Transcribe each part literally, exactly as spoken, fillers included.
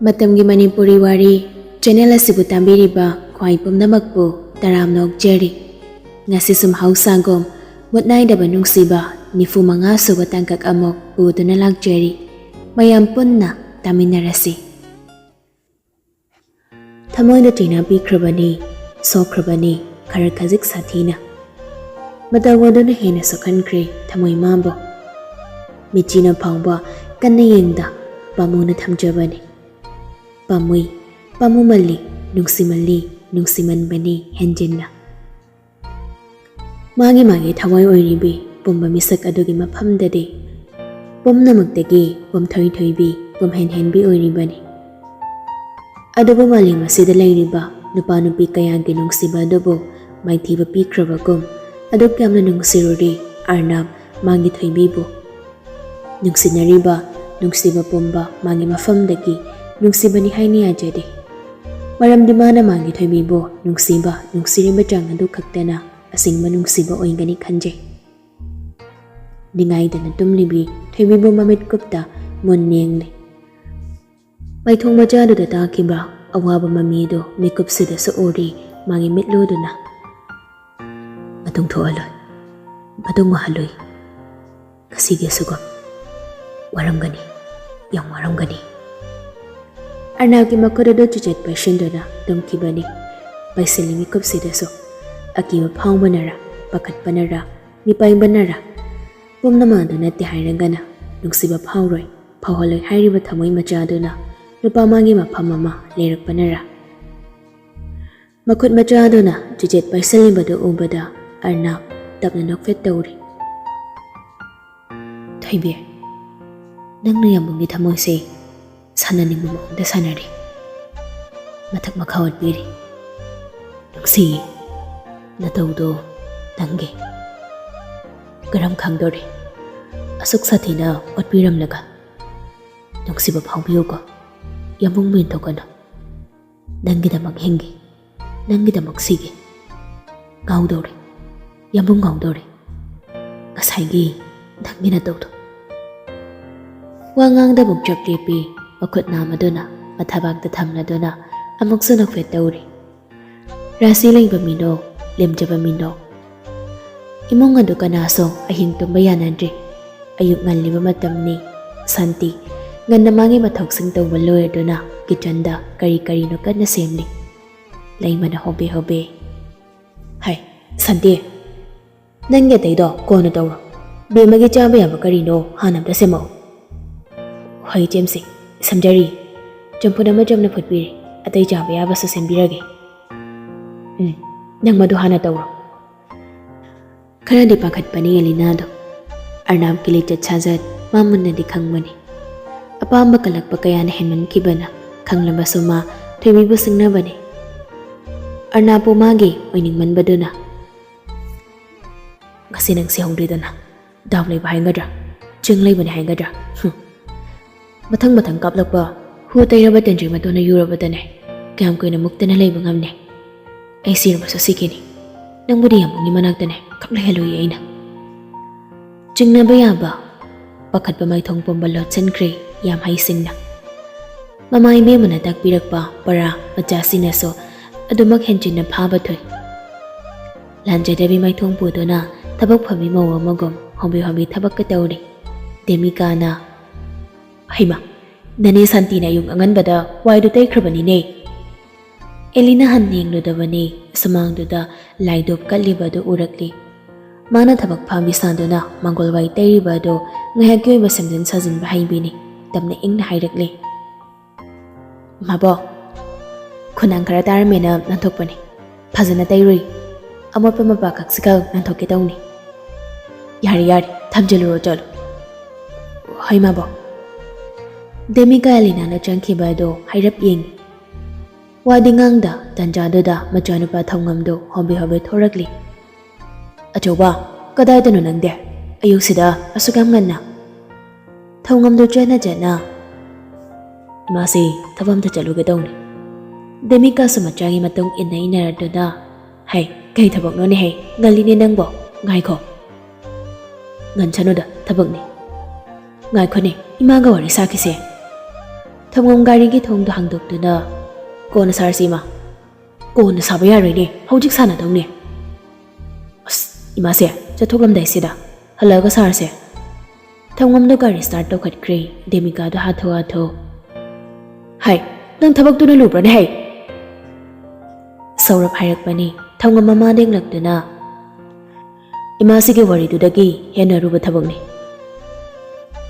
ꯃꯇꯝꯒꯤ ꯃꯅꯤꯄꯨꯔꯤ ꯋꯥꯔꯤ ꯆꯦꯅꯦꯜ ꯑꯁꯤꯕꯨ ꯇꯥꯕꯤꯔꯤꯕ ꯈ꯭ꯋꯥꯏ ꯄꯨꯝꯅꯃꯛꯄꯨ ꯇꯔꯥꯝꯅ ꯑꯣꯛꯆꯔꯤ꯫ ꯉꯁꯤꯁꯨ ꯃꯍꯧꯁꯥꯒꯨꯝ ꯃꯨꯠ ꯅꯥꯏꯗꯕ ꯅꯨꯡꯁꯤꯕ ꯅꯤꯐꯨ ꯃꯉꯥ ꯁꯨꯕ ꯇꯥꯡꯀꯛ ꯑꯃꯨꯛ ꯄꯨꯗꯨꯅ ꯂꯥꯛꯆꯔꯤ꯫ ꯃꯌꯥꯝ ꯄꯨꯟꯅ ꯇꯥꯃꯤꯟꯅꯔꯁꯤ꯫ ꯊꯃꯣꯏꯗ ꯆꯩꯅꯥ ꯄꯤꯈ꯭ꯔꯕꯅꯤ, ꯁꯣꯛꯈ꯭ꯔꯕꯅꯤ ꯈꯔ ꯈꯖꯤꯛ ꯁꯥꯊꯤꯅ꯫ ꯃꯇꯧ ꯑꯗꯨꯅ ꯍꯦꯟꯅ ꯁꯣꯛꯍꯟꯈ꯭ꯔꯦ ꯊꯃꯣꯏ ꯃꯥꯕꯨ꯫ ꯃꯤꯠꯆꯤꯅ ꯐꯥꯎꯕ ꯀꯟꯅ ꯌꯦꯡꯗ ꯄꯥꯝꯃꯨꯅ ꯊꯝꯖꯕꯅꯤ꯫ ꯄꯥꯝꯃꯨꯏ, ꯄꯥꯝꯃꯨꯃꯜꯂꯤ, ꯅꯨꯡꯁꯤꯃꯜꯂꯤ, ꯅꯨꯡꯁꯤꯃꯟꯕꯅꯤ ꯍꯦꯟꯖꯤꯟꯅ꯫ ꯃꯥꯒꯤ ꯃꯥꯒꯤ ꯊꯋꯥꯏ ꯑꯣꯏꯔꯤꯕꯤ ꯄꯨꯝꯕ ꯃꯤꯁꯛ ꯑꯗꯨꯒꯤ ꯃꯐꯝꯗꯗꯤ ꯄꯨꯝꯅꯃꯛꯇꯒꯤ ꯄꯨꯝꯊꯣꯏ ꯊꯣꯏꯕꯤ, ꯄꯨꯝꯍꯦꯟ ꯍꯦꯟꯕꯤ ꯑꯣꯏꯔꯤꯕꯅꯤ꯫ ꯑꯗꯨꯕꯨ ꯃꯥꯂꯦꯝ ꯑꯁꯤꯗ ꯂꯩꯔꯤꯕ ꯅꯨꯄꯥ ꯅꯨꯄꯤ ꯀꯌꯥꯒꯤ ꯅꯨꯡꯁꯤꯕ ꯑꯗꯨꯕꯨ ꯃꯥꯏꯊꯤꯕ ꯄꯤꯈ꯭ꯔꯕꯒꯨꯝ, ꯑꯗꯨꯛ ꯌꯥꯝꯅ ꯅꯨꯡꯁꯤꯔꯨꯔꯤ ꯑꯔꯅꯥꯕ ꯃꯥꯒꯤ ꯊꯣꯏꯕꯤꯕꯨ꯫ ꯅꯨꯡꯁꯤꯅꯔꯤꯕ, ꯅꯨꯡꯁꯤꯕ ꯄꯨꯝꯕ ꯃꯥꯒꯤ ꯃꯐꯝꯗꯒꯤ ꯅꯨꯡꯁꯤꯕꯅꯤ ꯍꯥꯏꯅ ꯌꯥꯖꯗꯦ꯫ ꯃꯔꯝꯗꯤ ꯃꯥꯅ ꯃꯥꯒꯤ ꯊꯣꯏꯕꯤꯕꯨ ꯅꯨꯡꯁꯤꯕ, ꯅꯨꯡꯁꯤꯔꯤꯕ ꯆꯥꯡ ꯑꯗꯨ ꯈꯛꯇꯅ ꯑꯁꯦꯡꯕ ꯅꯨꯡꯁꯤꯕ ꯑꯣꯏꯒꯅꯤ ꯈꯟꯖꯩ꯫ ꯅꯤꯡꯉꯥꯏꯗꯅ ꯇꯨꯝꯂꯤꯕꯤ ꯊꯣꯏꯕꯤꯕꯨ ꯃꯃꯤꯠ ꯀꯨꯞꯇ ꯃꯨꯟ ꯌꯦꯡꯂꯤ꯫ ꯃꯥꯏꯊꯣꯡ ꯃꯆꯥꯗꯨꯗ ꯇꯥꯈꯤꯕ ꯑꯋꯥꯕ ꯃꯃꯤꯗꯨ ꯃꯤꯀꯨꯞꯁꯤꯗꯁꯨ ꯎꯔꯤ ꯃꯥꯒꯤ ꯃꯤꯠꯂꯨꯗꯨꯅ꯫ ꯃꯇꯨꯡ ꯊꯣꯛꯍꯜꯂꯣꯏ, ꯃꯇꯨꯡ ꯋꯥꯍꯜꯂꯣꯏ꯫ ꯉꯁꯤꯒꯤ ꯑꯁꯨꯒꯨꯝ ꯋꯥꯔꯝꯒꯅꯤ, ꯌꯥꯝ ꯋꯥꯔꯝꯒꯅꯤ꯫ ꯑꯔꯅꯥꯕꯀꯤ ꯃꯈꯨꯠ ꯑꯗꯨ ꯆꯤꯆꯦꯠ ꯄꯥꯏꯁꯤꯟꯗꯨꯅ ꯇꯨꯝꯈꯤꯕꯅꯤ꯫ ꯄꯥꯏꯁꯤꯜꯂꯤ ꯃꯤꯀꯨꯞꯁꯤꯗꯁꯨ꯫ ꯑꯀꯤꯕ ꯐꯥꯎꯕꯅꯔ, ꯄꯥꯈꯠꯄꯅꯔ, ꯃꯤꯄꯥꯏꯕꯅꯔ, ꯄꯨꯝꯅꯃꯛ ꯑꯗꯨ ꯅꯠꯇꯦ ꯍꯥꯏꯔꯒꯅ ꯅꯨꯡꯁꯤꯕ ꯐꯥꯎꯔꯣꯏ, ꯐꯥꯎꯍꯜꯂꯣꯏ ꯍꯥꯏꯔꯤꯕ ꯊꯃꯣꯏ ꯃꯆꯥꯗꯨꯅ ꯅꯨꯄꯥ ꯃꯥꯒꯤ ꯃꯐꯝ ꯑꯃ ꯂꯩꯔꯛꯄꯅꯔ꯫ ꯃꯈꯨꯠ ꯃꯆꯥ ꯑꯗꯨꯅ ꯆꯤꯆꯦꯠ ꯄꯥꯏꯁꯤꯜꯂꯤꯕꯗꯨ ꯎꯕꯗ ꯑꯔꯅꯥꯕ ꯇꯞꯅ ꯅꯣꯛꯐꯦꯠ ꯇꯧꯔꯤ꯫ ꯊꯣꯏꯕꯤ, ꯅꯪꯅ ꯌꯥꯝꯕꯨꯡꯒꯤ ꯊꯃꯣꯏꯁꯦ ꯁꯥꯟꯅꯅꯤꯡꯕ ꯃꯑꯣꯡꯗ ꯁꯥꯟꯅꯔꯤ꯫ ꯃꯊꯛ ꯃꯈꯥ ꯑꯣꯟꯕꯤꯔꯤ꯫ ꯅꯨꯡꯁꯤ, ꯅꯇꯧꯗꯣ ꯅꯪꯒꯤ꯫ ꯀꯔꯝ ꯈꯪꯗꯣꯔꯤ? ꯑꯁꯨꯛ ꯁꯥꯊꯤꯅ ꯑꯣꯠꯄꯤꯔꯝꯂꯒ꯫ ꯅꯨꯡꯁꯤꯕ ꯐꯥꯎꯕꯤꯌꯨꯀꯣ꯫ ꯌꯥꯝꯕꯨꯡ ꯃꯦꯟꯊꯣꯛꯀꯅꯨ꯫ ꯅꯪꯒꯤꯗꯃꯛ ꯍꯤꯡꯒꯦ꯫ ꯅꯪꯒꯤꯗꯃꯛ ꯁꯤꯒꯦ꯫ ꯉꯥꯎꯗꯧꯔꯦ꯫ ꯌꯥꯝꯕꯨꯡ ꯉꯥꯎꯗꯧꯔꯦ꯫ ꯉꯁꯥꯏꯒꯤ ꯅꯪꯒꯤ ꯅꯇꯧꯗꯣ꯫ ꯋꯥ ꯉꯥꯡꯗꯕ ꯆꯞ ꯂꯦꯞꯄꯤ ꯃꯈꯨꯠ ꯅꯥꯝꯃꯗꯨꯅ꯫ ꯃꯊꯕꯥꯛꯇ ꯊꯝꯂꯗꯨꯅ ꯑꯃꯨꯛꯁꯨ ꯅꯣꯛꯐꯦꯠ ꯇꯧꯔꯤ꯫ ꯔꯥꯁꯤ ꯂꯩꯕ ꯃꯤꯅꯣ, ꯂꯦꯝꯖꯕ ꯃꯤꯅꯣ꯫ ꯏꯃꯨꯡ ꯑꯗꯨ ꯀꯅꯥꯁꯨ ꯑꯍꯤꯡ ꯇꯨꯝꯕ ꯌꯥꯅꯗ꯭ꯔꯤ꯫ ꯑꯌꯨꯛ ꯉꯜꯂꯤꯕ ꯃꯇꯝꯅꯤ꯫ ꯁꯥꯟꯇꯤ ꯉꯟꯅ ꯃꯥꯒꯤ ꯃꯊꯧꯁꯤꯡ ꯇꯧꯕ ꯂꯣꯏꯔꯗꯨꯅ ꯀꯤꯆꯟꯗ ꯀꯔꯤ ꯀꯔꯤꯅꯣ ꯀꯟꯅ ꯁꯦꯝꯂꯤ꯫ ꯂꯩꯃꯅ ꯍꯣꯕꯦ ꯍꯣꯕꯦ, "ꯍꯥꯏ, ꯁꯥꯟꯇꯤ, ꯅꯪꯒꯤ ꯑꯇꯩꯗꯣ ꯀꯣꯟꯅ ꯇꯧꯔꯣ꯫ ꯕꯦꯝꯃꯒꯤ ꯆꯥꯕ ꯌꯥꯕ ꯀꯔꯤꯅꯣ ꯍꯥꯟꯅ ꯑꯝꯇ ꯁꯦꯝꯃꯛꯑꯣ꯫" "ꯍꯣꯏ, ꯏꯆꯦꯝꯁꯦ, ꯁꯦꯝꯖꯔꯤ꯫ ꯆꯝꯐꯨꯠ ꯑꯃ ꯆꯝꯅ ꯐꯨꯠꯄꯤꯔꯤ꯫ ꯑꯇꯩ ꯆꯥꯕ ꯌꯥꯕꯁꯨ ꯁꯦꯝꯕꯤꯔꯒꯦ꯫" "ꯎꯝ, ꯅꯪ ꯃꯗꯨ ꯍꯥꯟꯅ ꯇꯧꯔꯣ꯫" ꯈꯔꯗꯤ ꯄꯥꯈꯠꯄꯅꯤ ꯑꯦꯂꯤꯅꯥꯗꯣ꯫ ꯑꯔꯅꯥꯞꯀꯤ ꯂꯤꯆꯠ ꯁꯥꯖꯠ ꯃꯥ ꯃꯨꯟꯅꯗꯤ ꯈꯪꯕꯅꯤ꯫ ꯑꯄꯥꯝꯕ ꯀꯜꯂꯛꯄ ꯀꯌꯥꯅ ꯍꯦꯟꯃꯟꯈꯤꯕꯅ ꯈꯪꯂꯕꯁꯨ ꯃꯥ ꯊꯣꯏꯕꯤꯕꯨ ꯁꯤꯡꯅꯕꯅꯤ꯫ ꯑꯔꯅꯥꯞꯄꯨ ꯃꯥꯒꯤ ꯑꯣꯏꯅꯤꯡꯃꯟꯕꯗꯨꯅ, "ꯉꯁꯤ ꯅꯪ ꯁꯤꯍꯧꯗ꯭ꯔꯤꯗꯅ꯫ ꯗꯥꯎ ꯂꯩꯕ ꯍꯥꯏꯒꯗ꯭ꯔꯥ, ꯆꯤꯡ ꯂꯩꯕꯅꯤ ꯍꯥꯏꯒꯗ꯭ꯔꯥ? ꯍꯨꯝ꯫ ꯃꯊꯪ ꯃꯊꯪ ꯀꯥꯞꯂꯛꯄ ꯍꯨ ꯇꯩꯔꯕ ꯇꯦꯟꯖ꯭ꯔꯤ ꯃꯇꯣꯟꯅ ꯌꯨꯔꯕꯗꯅꯦ, ꯀꯌꯥꯝ ꯀꯨꯏꯅ ꯃꯨꯛꯇꯅ ꯂꯩꯕ ꯉꯝꯅꯤ? ꯑꯩ ꯁꯤꯔꯕꯁꯨ ꯁꯤꯈꯤꯅꯤ꯫ ꯅꯪꯕꯨꯗꯤ ꯌꯥꯝꯕꯨꯡꯒꯤ ꯃꯅꯥꯛꯇꯅꯦ ꯈꯛ ꯂꯩꯍꯜꯂꯣꯏꯌꯦ ꯑꯩꯅ꯫" ꯆꯤꯡꯅꯕ ꯌꯥꯕ ꯄꯥꯈꯠꯄ ꯃꯥꯏꯊꯣꯡ ꯄꯨꯝꯕ ꯂꯣꯠꯁꯤꯟꯈ꯭ꯔꯦ ꯌꯥꯝ ꯍꯩꯁꯤꯡꯅ꯫ ꯃꯃꯥ ꯏꯕꯦꯝꯃꯅ ꯇꯥꯛꯄꯤꯔꯛꯄ ꯄꯔꯥ ꯃꯆꯥꯁꯤꯡꯅꯁꯨ ꯑꯗꯨꯃꯛ ꯍꯦꯟꯖꯤꯟꯅ ꯐꯥꯕ ꯊꯣꯏ꯫ ꯂꯥꯟꯖꯗꯕꯤ ꯃꯥꯏꯊꯣꯡ ꯄꯨꯗꯨꯅ ꯊꯕꯛ ꯐꯕꯤ ꯃꯧ ꯑꯃꯒꯨꯝ ꯍꯣꯝꯕꯤ ꯍꯣꯝꯕꯤ ꯊꯕꯛꯀ ꯇꯧꯔꯤ꯫ ꯗꯦꯃꯤꯀꯥꯅ, "ꯍꯩꯃꯥ, ꯅꯅꯦ ꯁꯥꯟꯇꯤꯅ ꯑꯌꯨꯛ ꯑꯉꯟꯕꯗ ꯋꯥꯏꯗꯨ ꯇꯩꯈ꯭ꯔꯕꯅꯤꯅꯦ꯫" ꯑꯦꯂꯤꯅ ꯍꯟꯅ ꯌꯦꯡꯂꯨꯗꯕꯅꯤ꯫ ꯁꯨꯃꯥꯡꯗꯨꯗ ꯂꯥꯏꯗꯨꯞ ꯀꯠꯂꯤꯕ ꯑꯗꯨ ꯎꯔꯛꯂꯤ꯫ ꯃꯥꯅ ꯊꯕꯛ ꯐꯥꯕꯤ ꯁꯥꯗꯨꯅ ꯃꯪꯒꯣꯜ ꯋꯥꯏ ꯇꯩꯔꯤꯕ ꯑꯗꯨ ꯉꯥꯏꯍꯥꯛꯀꯤ ꯑꯣꯏꯕ ꯁꯦꯝꯖꯤꯟ ꯁꯥꯖꯤꯟꯕ ꯍꯩꯕꯤꯅꯤ꯫ ꯇꯞꯅ ꯏꯪꯅ ꯍꯥꯏꯔꯛꯂꯤ, "ꯃꯥꯕꯣꯛ, ꯈꯨꯅꯥꯡ ꯈꯔ ꯇꯥꯔꯝꯃꯦꯅ ꯅꯥꯟꯊꯣꯛꯄꯅꯤ꯫ ꯐꯖꯅ ꯇꯩꯔꯨꯏ꯫ ꯑꯃꯣꯠꯄ ꯃꯄꯥ ꯈꯛꯁꯤꯈꯛ ꯅꯥꯟꯊꯣꯛꯀꯦ ꯇꯧꯅꯤ꯫" "ꯌꯥꯔꯦ, ꯌꯥꯔꯦ, ꯊꯝꯖꯤꯜꯂꯨꯔꯣ, ꯆꯠꯂꯣ꯫" "ꯍꯣꯏ, ꯃꯥꯕꯣꯛ꯫" ꯗꯦꯃꯤꯀꯥ ꯑꯦꯂꯤꯅꯥꯅ ꯆꯪꯈꯤꯕ ꯑꯗꯨ ꯍꯥꯏꯔꯞ ꯌꯦꯡꯉꯤ꯫ ꯋꯥꯗꯤ ꯉꯥꯡꯗ ꯇꯟꯖꯥꯗꯨꯗ ꯃꯆꯥꯅꯨꯄꯥ ꯊꯧꯉꯝꯗꯨ ꯍꯣꯕꯦ ꯍꯣꯕꯦ ꯊꯣꯔꯛꯂꯤ꯫ "ꯑꯆꯧꯕ, ꯀꯗꯥꯏꯗꯅꯣ ꯅꯪꯗꯤ? ꯑꯌꯨꯛꯁꯤꯗ ꯑꯁꯨꯛ ꯌꯥꯝ ꯉꯟꯅ?" ꯊꯧꯉꯝꯗꯨ ꯆꯠꯅ ꯆꯠꯅ, "ꯏꯃꯥꯁꯤ ꯊꯕꯛ ꯑꯝꯇ ꯆꯠꯂꯨꯒꯦ ꯇꯧꯅꯤ꯫" ꯗꯦꯃꯤꯀꯥꯁꯨ ꯃꯆꯥꯒꯤ ꯃꯇꯨꯡ ꯏꯟꯅ ꯏꯟꯅꯔꯗꯨꯅ, "ꯍꯩ, ꯀꯩ ꯊꯕꯛꯅꯣꯅꯦꯍꯦ? ꯉꯜꯂꯤꯅꯦ ꯅꯪꯕꯣ꯫ ꯉꯥꯏꯈꯣ꯫" "ꯉꯟꯁꯅꯨꯗ, ꯊꯕꯛꯅꯤ꯫" "ꯉꯥꯏꯈꯣꯅꯦ, ꯏꯃꯥꯒ ꯋꯥꯔꯤ ꯁꯥꯈꯤꯁꯦ꯫" ꯊꯧꯉꯝ ꯒꯥꯔꯤꯒꯤ ꯊꯣꯡꯗꯣ ꯍꯥꯡꯗꯣꯛꯇꯨꯅ, "ꯀꯣꯟꯅ ꯁꯥꯔꯁꯤ ꯏꯃꯥ꯫ ꯀꯣꯟꯅ ꯁꯥꯕ ꯌꯥꯔꯣꯏꯅꯦ, ꯍꯧꯖꯤꯛ ꯁꯥꯟꯅꯗꯧꯅꯦ꯫ ꯑꯁ, ꯏꯃꯥꯁꯦ ꯆꯠꯊꯣꯛꯂꯝꯗꯥꯏꯁꯤꯗ ꯍꯜꯂꯛꯑꯒ ꯁꯥꯔꯁꯦ꯫" ꯊꯧꯉꯝꯗꯣ ꯒꯥꯔꯤ ꯁ꯭ꯇꯥꯔꯠ ꯇꯧꯈꯠꯈ꯭ꯔꯦ꯫ ꯗꯦꯃꯤꯀꯥꯗꯣ ꯍꯥꯊꯨ ꯍꯥꯊꯨ, "ꯍꯥꯏ, ꯅꯪ ꯊꯕꯛꯇꯨꯅ ꯂꯨꯕ꯭ꯔꯅꯦ ꯍꯥꯏ?" ꯁꯧꯔꯞ ꯍꯥꯏꯔꯛꯄꯅꯤ꯫ ꯊꯧꯉꯝ ꯃꯃꯥ ꯂꯦꯡꯂꯛꯇꯨꯅ, "ꯏꯃꯥꯁꯤꯒꯤ ꯋꯥꯔꯤꯗꯨꯗꯒꯤ ꯍꯦꯟꯅ ꯑꯔꯨꯕ ꯊꯕꯛꯅꯤ꯫"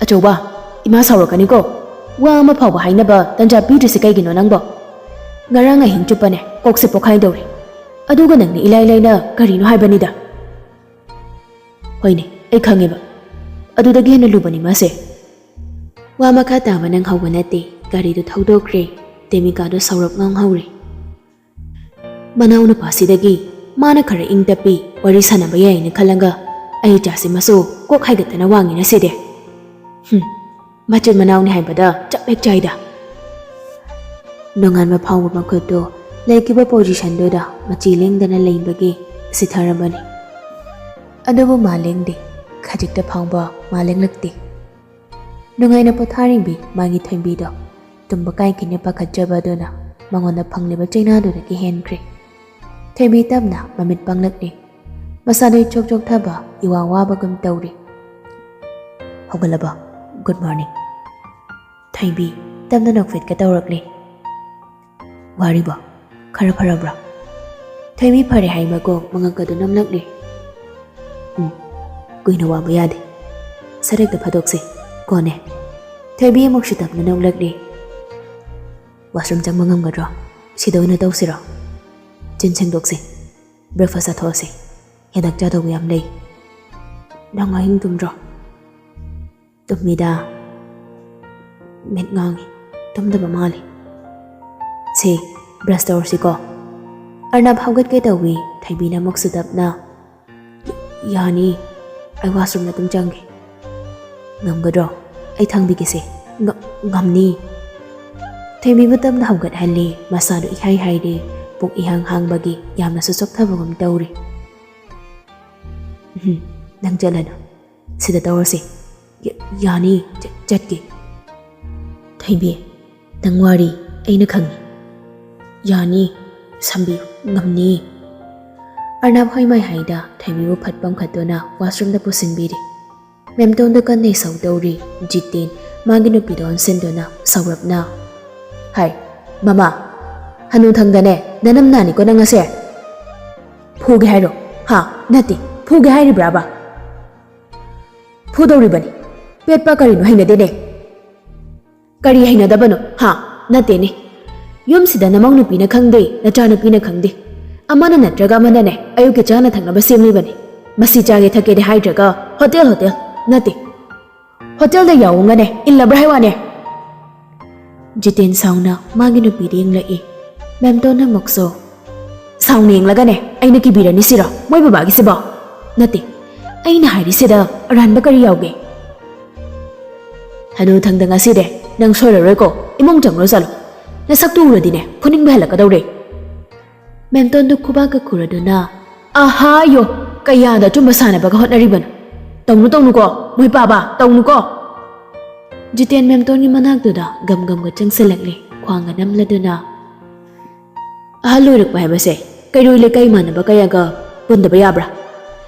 "ꯑꯆꯧꯕ, ꯏꯃꯥ ꯁꯥꯎꯔꯛꯀꯅꯤꯀꯣ꯫ ꯋꯥ ꯑꯃ ꯐꯥꯎꯕ ꯍꯥꯏꯅꯕ ꯇꯟꯖꯥ ꯄꯤꯗ꯭ꯔꯤꯁꯤ ꯀꯩꯒꯤꯅꯣ ꯅꯪꯕꯣ? ꯉꯔꯥꯡ ꯑꯍꯤꯡ ꯆꯨꯞꯄꯅꯦ ꯀꯣꯛꯁꯦ ꯄꯣꯛꯈꯥꯏꯗꯧꯔꯦ꯫ ꯑꯗꯨꯒ ꯅꯪꯅ ꯏꯂꯥꯏ ꯂꯥꯏꯅ ꯀꯔꯤꯅꯣ ꯍꯥꯏꯕꯅꯤꯗ꯫" "ꯍꯣꯏꯅꯦ, ꯑꯩ ꯈꯪꯉꯦꯕ꯫ ꯑꯗꯨꯗꯒꯤ ꯍꯦꯟꯅ ꯂꯨꯕꯅꯤ ꯃꯥꯁꯦ꯫" ꯋꯥ ꯃꯈꯥ ꯇꯥꯕ ꯅꯪꯍꯧꯕ ꯅꯠꯇꯦ꯫ ꯒꯥꯔꯤꯗꯨ ꯊꯧꯗꯣꯛꯈ꯭ꯔꯦ꯫ ꯗꯦꯃꯤꯀꯥꯗꯣ ꯁꯧꯔꯞ ꯉꯥꯡꯍꯧꯔꯦ꯫ ꯃꯅꯥꯎꯅꯨꯄꯥꯁꯤꯗꯒꯤ ꯃꯥꯅ ꯈꯔ ꯏꯪ ꯇꯞꯄꯤ, ꯋꯥꯔꯤ ꯁꯥꯟꯅꯕ ꯌꯥꯏꯅ ꯈꯜꯂꯒ ꯑꯩ ꯏꯆꯥꯁꯤ ꯃꯁꯨ ꯀꯣꯛ ꯍꯥꯏꯒꯠꯇꯅ ꯋꯥꯡꯉꯤ ꯉꯁꯤꯗꯤ꯫ ꯍꯨꯝ, ꯃꯆꯤꯟ ꯃꯅꯥꯎꯅꯤ ꯍꯥꯏꯕꯗ ꯆꯞ ꯍꯦꯛ ꯆꯥꯏꯗ꯫ ꯅꯣꯡꯉꯥꯟꯕ ꯐꯥꯎꯕ ꯃꯈꯨꯠꯇꯨ ꯂꯩꯈꯤꯕ ꯄꯣꯖꯤꯁꯟꯗꯨꯗ ꯃꯆꯤ ꯂꯦꯡꯗꯅ ꯂꯩꯕꯒꯤ ꯁꯤꯊꯔꯕꯅꯤ꯫ ꯑꯗꯨꯕꯨ ꯃꯥ ꯂꯦꯡꯗꯦ, ꯈꯖꯤꯛꯇ ꯐꯥꯎꯕ ꯃꯥ ꯂꯦꯡꯂꯛꯇꯦ꯫ ꯅꯨꯡꯉꯥꯏꯅ ꯄꯣꯊꯥꯔꯤꯕꯤ ꯃꯥꯒꯤ ꯊꯣꯏꯕꯤꯗꯣ ꯇꯨꯝꯕ ꯀꯥꯏꯈꯤꯅꯦ ꯄꯥꯈꯠꯆꯕ ꯑꯗꯨꯅ ꯃꯉꯣꯟꯗ ꯐꯪꯂꯤꯕ ꯆꯩꯅꯥꯗꯨꯗꯒꯤ ꯍꯦꯟꯈ꯭ꯔꯦ꯫ ꯊꯣꯏꯕꯤ ꯇꯞꯅ ꯃꯃꯤꯠ ꯄꯥꯡꯂꯛꯂꯦ꯫ ꯃꯁꯥꯗꯣ ꯏꯆꯣꯛ ꯆꯣꯛꯊꯕ, ꯏꯋꯥ ꯋꯥꯕꯒꯨꯝ ꯇꯧꯔꯦ꯫ "ꯍꯧꯒꯠꯂꯕꯣ? Good morning." ꯊꯣꯏꯕꯤ ꯇꯞꯅ ꯅꯣꯛꯐꯦꯠꯀ ꯇꯧꯔꯛꯂꯦ꯫ "ꯋꯥꯔꯤꯕꯣ? ꯈꯔ ꯐꯔꯕ꯭ꯔꯣ?" ꯊꯣꯏꯕꯤ ꯐꯔꯦ ꯍꯥꯏ ꯃꯀꯣꯛ ꯃꯉꯛꯀꯗꯨ ꯅꯝꯂꯛꯂꯦ꯫ "ꯎꯝ, ꯀꯨꯏꯅ ꯋꯥꯕ ꯌꯥꯗꯦ꯫ ꯁꯔꯦꯛꯇ ꯐꯥꯗꯣꯛꯁꯦ, ꯀꯣꯟꯅꯦ꯫" ꯊꯣꯏꯕꯤ ꯑꯃꯨꯛꯁꯨ ꯇꯞꯅ ꯅꯣꯛꯂꯛꯂꯦ꯫ "ꯋꯥꯁꯔꯨꯝ ꯆꯪꯕ ꯉꯝꯒꯗ꯭ꯔꯣ? ꯁꯤꯗ ꯑꯣꯏꯅ ꯇꯧꯁꯤꯔꯣ? ꯆꯤꯟ ꯁꯦꯡꯗꯣꯛꯁꯦ, ꯕ꯭ꯔꯦꯛꯐꯥꯁ ꯆꯥꯊꯣꯛꯑꯁꯦ꯫ ꯍꯤꯗꯥꯛ ꯆꯥꯗꯧꯕ ꯌꯥꯝ ꯂꯩ꯫" "ꯅꯪ ꯑꯍꯤꯡ ꯇꯨꯝꯗ꯭ꯔꯣ?" "ꯇꯨꯝꯃꯤꯗ꯫ ꯃꯤꯠ ꯉꯥꯡꯉꯤ, ꯇꯨꯝꯗꯕ ꯃꯥꯜꯂꯤ꯫ ꯁꯦ, ꯕ꯭ꯔꯁ ꯇꯧꯔꯁꯤꯀꯣ꯫" ꯑꯔꯅꯕ ꯍꯧꯒꯠꯀꯦ ꯇꯧꯏ꯫ ꯊꯣꯏꯕꯤꯅ ꯑꯃꯨꯛꯁꯨ ꯇꯞꯅ, "ꯌꯥꯅꯤ, ꯑꯩ ꯋꯥꯁꯔꯨꯝꯗ ꯑꯗꯨꯝ ꯆꯪꯒꯦ꯫" "ꯉꯝꯒꯗ꯭ꯔꯣ? ꯑꯩ ꯊꯥꯡꯕꯤꯒꯦꯁꯦ꯫" "ꯉ-, ꯉꯝꯅꯤ꯫" ꯊꯣꯏꯕꯤꯕꯨ ꯇꯞꯅ ꯍꯧꯒꯠꯍꯜꯂꯤ꯫ ꯃꯁꯥꯗꯨ ꯏꯍꯥꯏ ꯍꯥꯏꯔꯦ, ꯄꯨꯛ ꯏꯍꯥꯡ ꯍꯥꯡꯕꯒꯤ ꯌꯥꯝꯅꯁꯨ ꯆꯣꯛꯊꯕꯒꯨꯝ ꯇꯧꯔꯤ꯫ "ꯎꯝ, ꯅꯪ ꯆꯠꯂꯅꯨ, ꯁꯤꯗ ꯇꯧꯔꯁꯤ꯫" "ꯌꯥꯅꯤ, ꯆꯠꯀꯦ꯫" "ꯊꯣꯏꯕꯤ, ꯅꯪ ꯋꯥꯔꯤ ꯑꯩꯅ ꯈꯪꯉꯤ꯫ ꯌꯥꯅꯤ, ꯁꯝꯕꯤꯌꯨ, ꯉꯝꯅꯤ꯫ ꯑꯔꯅꯕ ꯍꯣꯏ ꯃꯥꯏ ꯍꯥꯏꯗ ꯊꯣꯏꯕꯤꯕꯨ ꯐꯠ ꯄꯝꯈꯠꯇꯨꯅ ꯋꯥꯁꯔꯨꯝꯗ ꯄꯨꯁꯤꯟꯕꯤꯔꯤ꯫ ꯃꯦꯝꯇꯣꯟꯗ ꯀꯟꯅ ꯏꯁꯧ ꯇꯧꯔꯤ꯫ ꯖꯤꯇꯦꯟ ꯃꯥꯒꯤ ꯅꯨꯄꯤꯗ ꯑꯣꯟꯁꯤꯟꯗꯨꯅ ꯁꯧꯔꯞꯅ, "ꯍꯥꯏ, ꯃꯃꯥ, ꯍꯅꯨꯊꯪꯗꯅꯦ, ꯅꯅꯝ ꯅꯥꯅꯤꯀꯣ ꯅꯪ ꯑꯁꯦ꯫ ꯐꯨꯒꯦ ꯍꯥꯏꯔꯣ? ꯍꯥ? ꯅꯠꯇꯦ, ꯐꯨꯒꯦ ꯍꯥꯏꯔꯤꯕ꯭ꯔꯥꯕ? ꯐꯨꯗꯧꯔꯤꯕꯅꯤ꯫ ꯄꯦꯠꯄ ꯀꯔꯤꯅꯣ ꯍꯩꯅꯗꯦꯅꯦ꯫ ꯀꯔꯤ ꯍꯩꯅꯗꯕꯅꯣ? ꯍꯥ? ꯅꯠꯇꯦꯅꯦ꯫ ꯌꯨꯝꯁꯤꯗ ꯅꯃꯧ ꯅꯨꯄꯤꯅ ꯈꯪꯗꯦ, ꯅꯆꯥꯅꯨꯄꯤꯅ ꯈꯪꯗꯦ꯫ ꯑꯃꯅ ꯅꯠꯇ꯭ꯔꯒ ꯑꯃꯅꯅꯦ ꯑꯌꯨꯛꯀꯤ ꯆꯥꯅ ꯊꯛꯅꯕ ꯁꯦꯝꯂꯤꯕꯅꯤ꯫ ꯃꯁꯤ ꯆꯥꯒꯦ ꯊꯛꯀꯦꯗꯤ ꯍꯥꯏꯗ꯭ꯔꯒ ꯍꯣꯇꯦꯜ, ꯍꯣꯇꯦꯜ꯫ ꯅꯠꯇꯦ꯫ ꯍꯣꯇꯦꯜꯗ ꯌꯥꯎꯉꯒꯅꯦ ꯏꯜꯂꯕ꯭ꯔꯥ ꯍꯥꯏ ꯋꯥꯅꯦ?" ꯖꯤꯇꯦꯟ ꯁꯥꯎꯅ ꯃꯥꯒꯤ ꯅꯨꯄꯤꯗ ꯌꯦꯡꯂꯛꯏ꯫ ꯃꯦꯝꯇꯣꯟꯅ ꯑꯃꯨꯛꯁꯨ, "ꯁꯥꯎꯅ ꯌꯦꯡꯂꯒꯅꯦ ꯑꯩꯅ ꯀꯤꯕꯤꯔꯅꯤ ꯁꯤꯔꯣ ꯃꯣꯏ ꯕꯕꯥꯒꯤꯁꯤꯕꯣ? ꯅꯠꯇꯦ, ꯑꯩꯅ ꯍꯥꯏꯔꯤꯁꯤꯗ ꯑꯔꯥꯟꯕ ꯀꯔꯤ ꯌꯥꯎꯒꯦ? ꯍꯅꯨꯊꯪꯗ ꯉꯁꯤꯗꯤ ꯅꯪ ꯁꯣꯏꯔꯔꯣꯏꯀꯣ, ꯏꯃꯨꯡ ꯆꯪꯂꯣ ꯆꯠꯂꯣ꯫ ꯅꯁꯛꯇꯨ ꯎꯔꯗꯤꯅꯦ ꯐꯨꯅꯤꯡꯕ ꯍꯦꯜꯂꯛꯀꯗꯧꯔꯦ꯫" ꯃꯦꯝꯇꯣꯟꯗꯨ ꯈꯨꯕꯥꯛꯀ ꯈꯨꯔꯗꯨꯅ, "ꯑꯍꯥꯌꯣ, ꯀꯌꯥꯗ ꯑꯆꯨꯝꯕ ꯁꯥꯟꯅꯕꯒ ꯍꯣꯠꯅꯔꯤꯕꯅꯣ? ꯇꯧꯅꯨ, ꯇꯧꯅꯨꯀꯣ, ꯃꯣꯏ ꯄꯥꯕ, ꯇꯧꯅꯨꯀꯣ!" ꯖꯤꯇꯦꯟ ꯃꯦꯝꯇꯣꯟꯒꯤ ꯃꯅꯥꯛꯇꯨꯗ ꯒꯝ ꯒꯝꯒ ꯆꯪꯁꯤꯜꯂꯛꯂꯦ, ꯈ꯭ꯋꯥꯡꯒ ꯅꯝꯂꯗꯨꯅ꯫ "ꯑꯍꯜ ꯑꯣꯏꯔꯛꯄ ꯍꯥꯏꯕꯁꯦ ꯀꯩꯔꯣꯏ ꯂꯩꯀꯥꯏ ꯏꯃꯥꯟꯅꯕ ꯀꯌꯥꯒ ꯄꯨꯟꯗꯕ ꯌꯥꯕ꯭ꯔꯥ?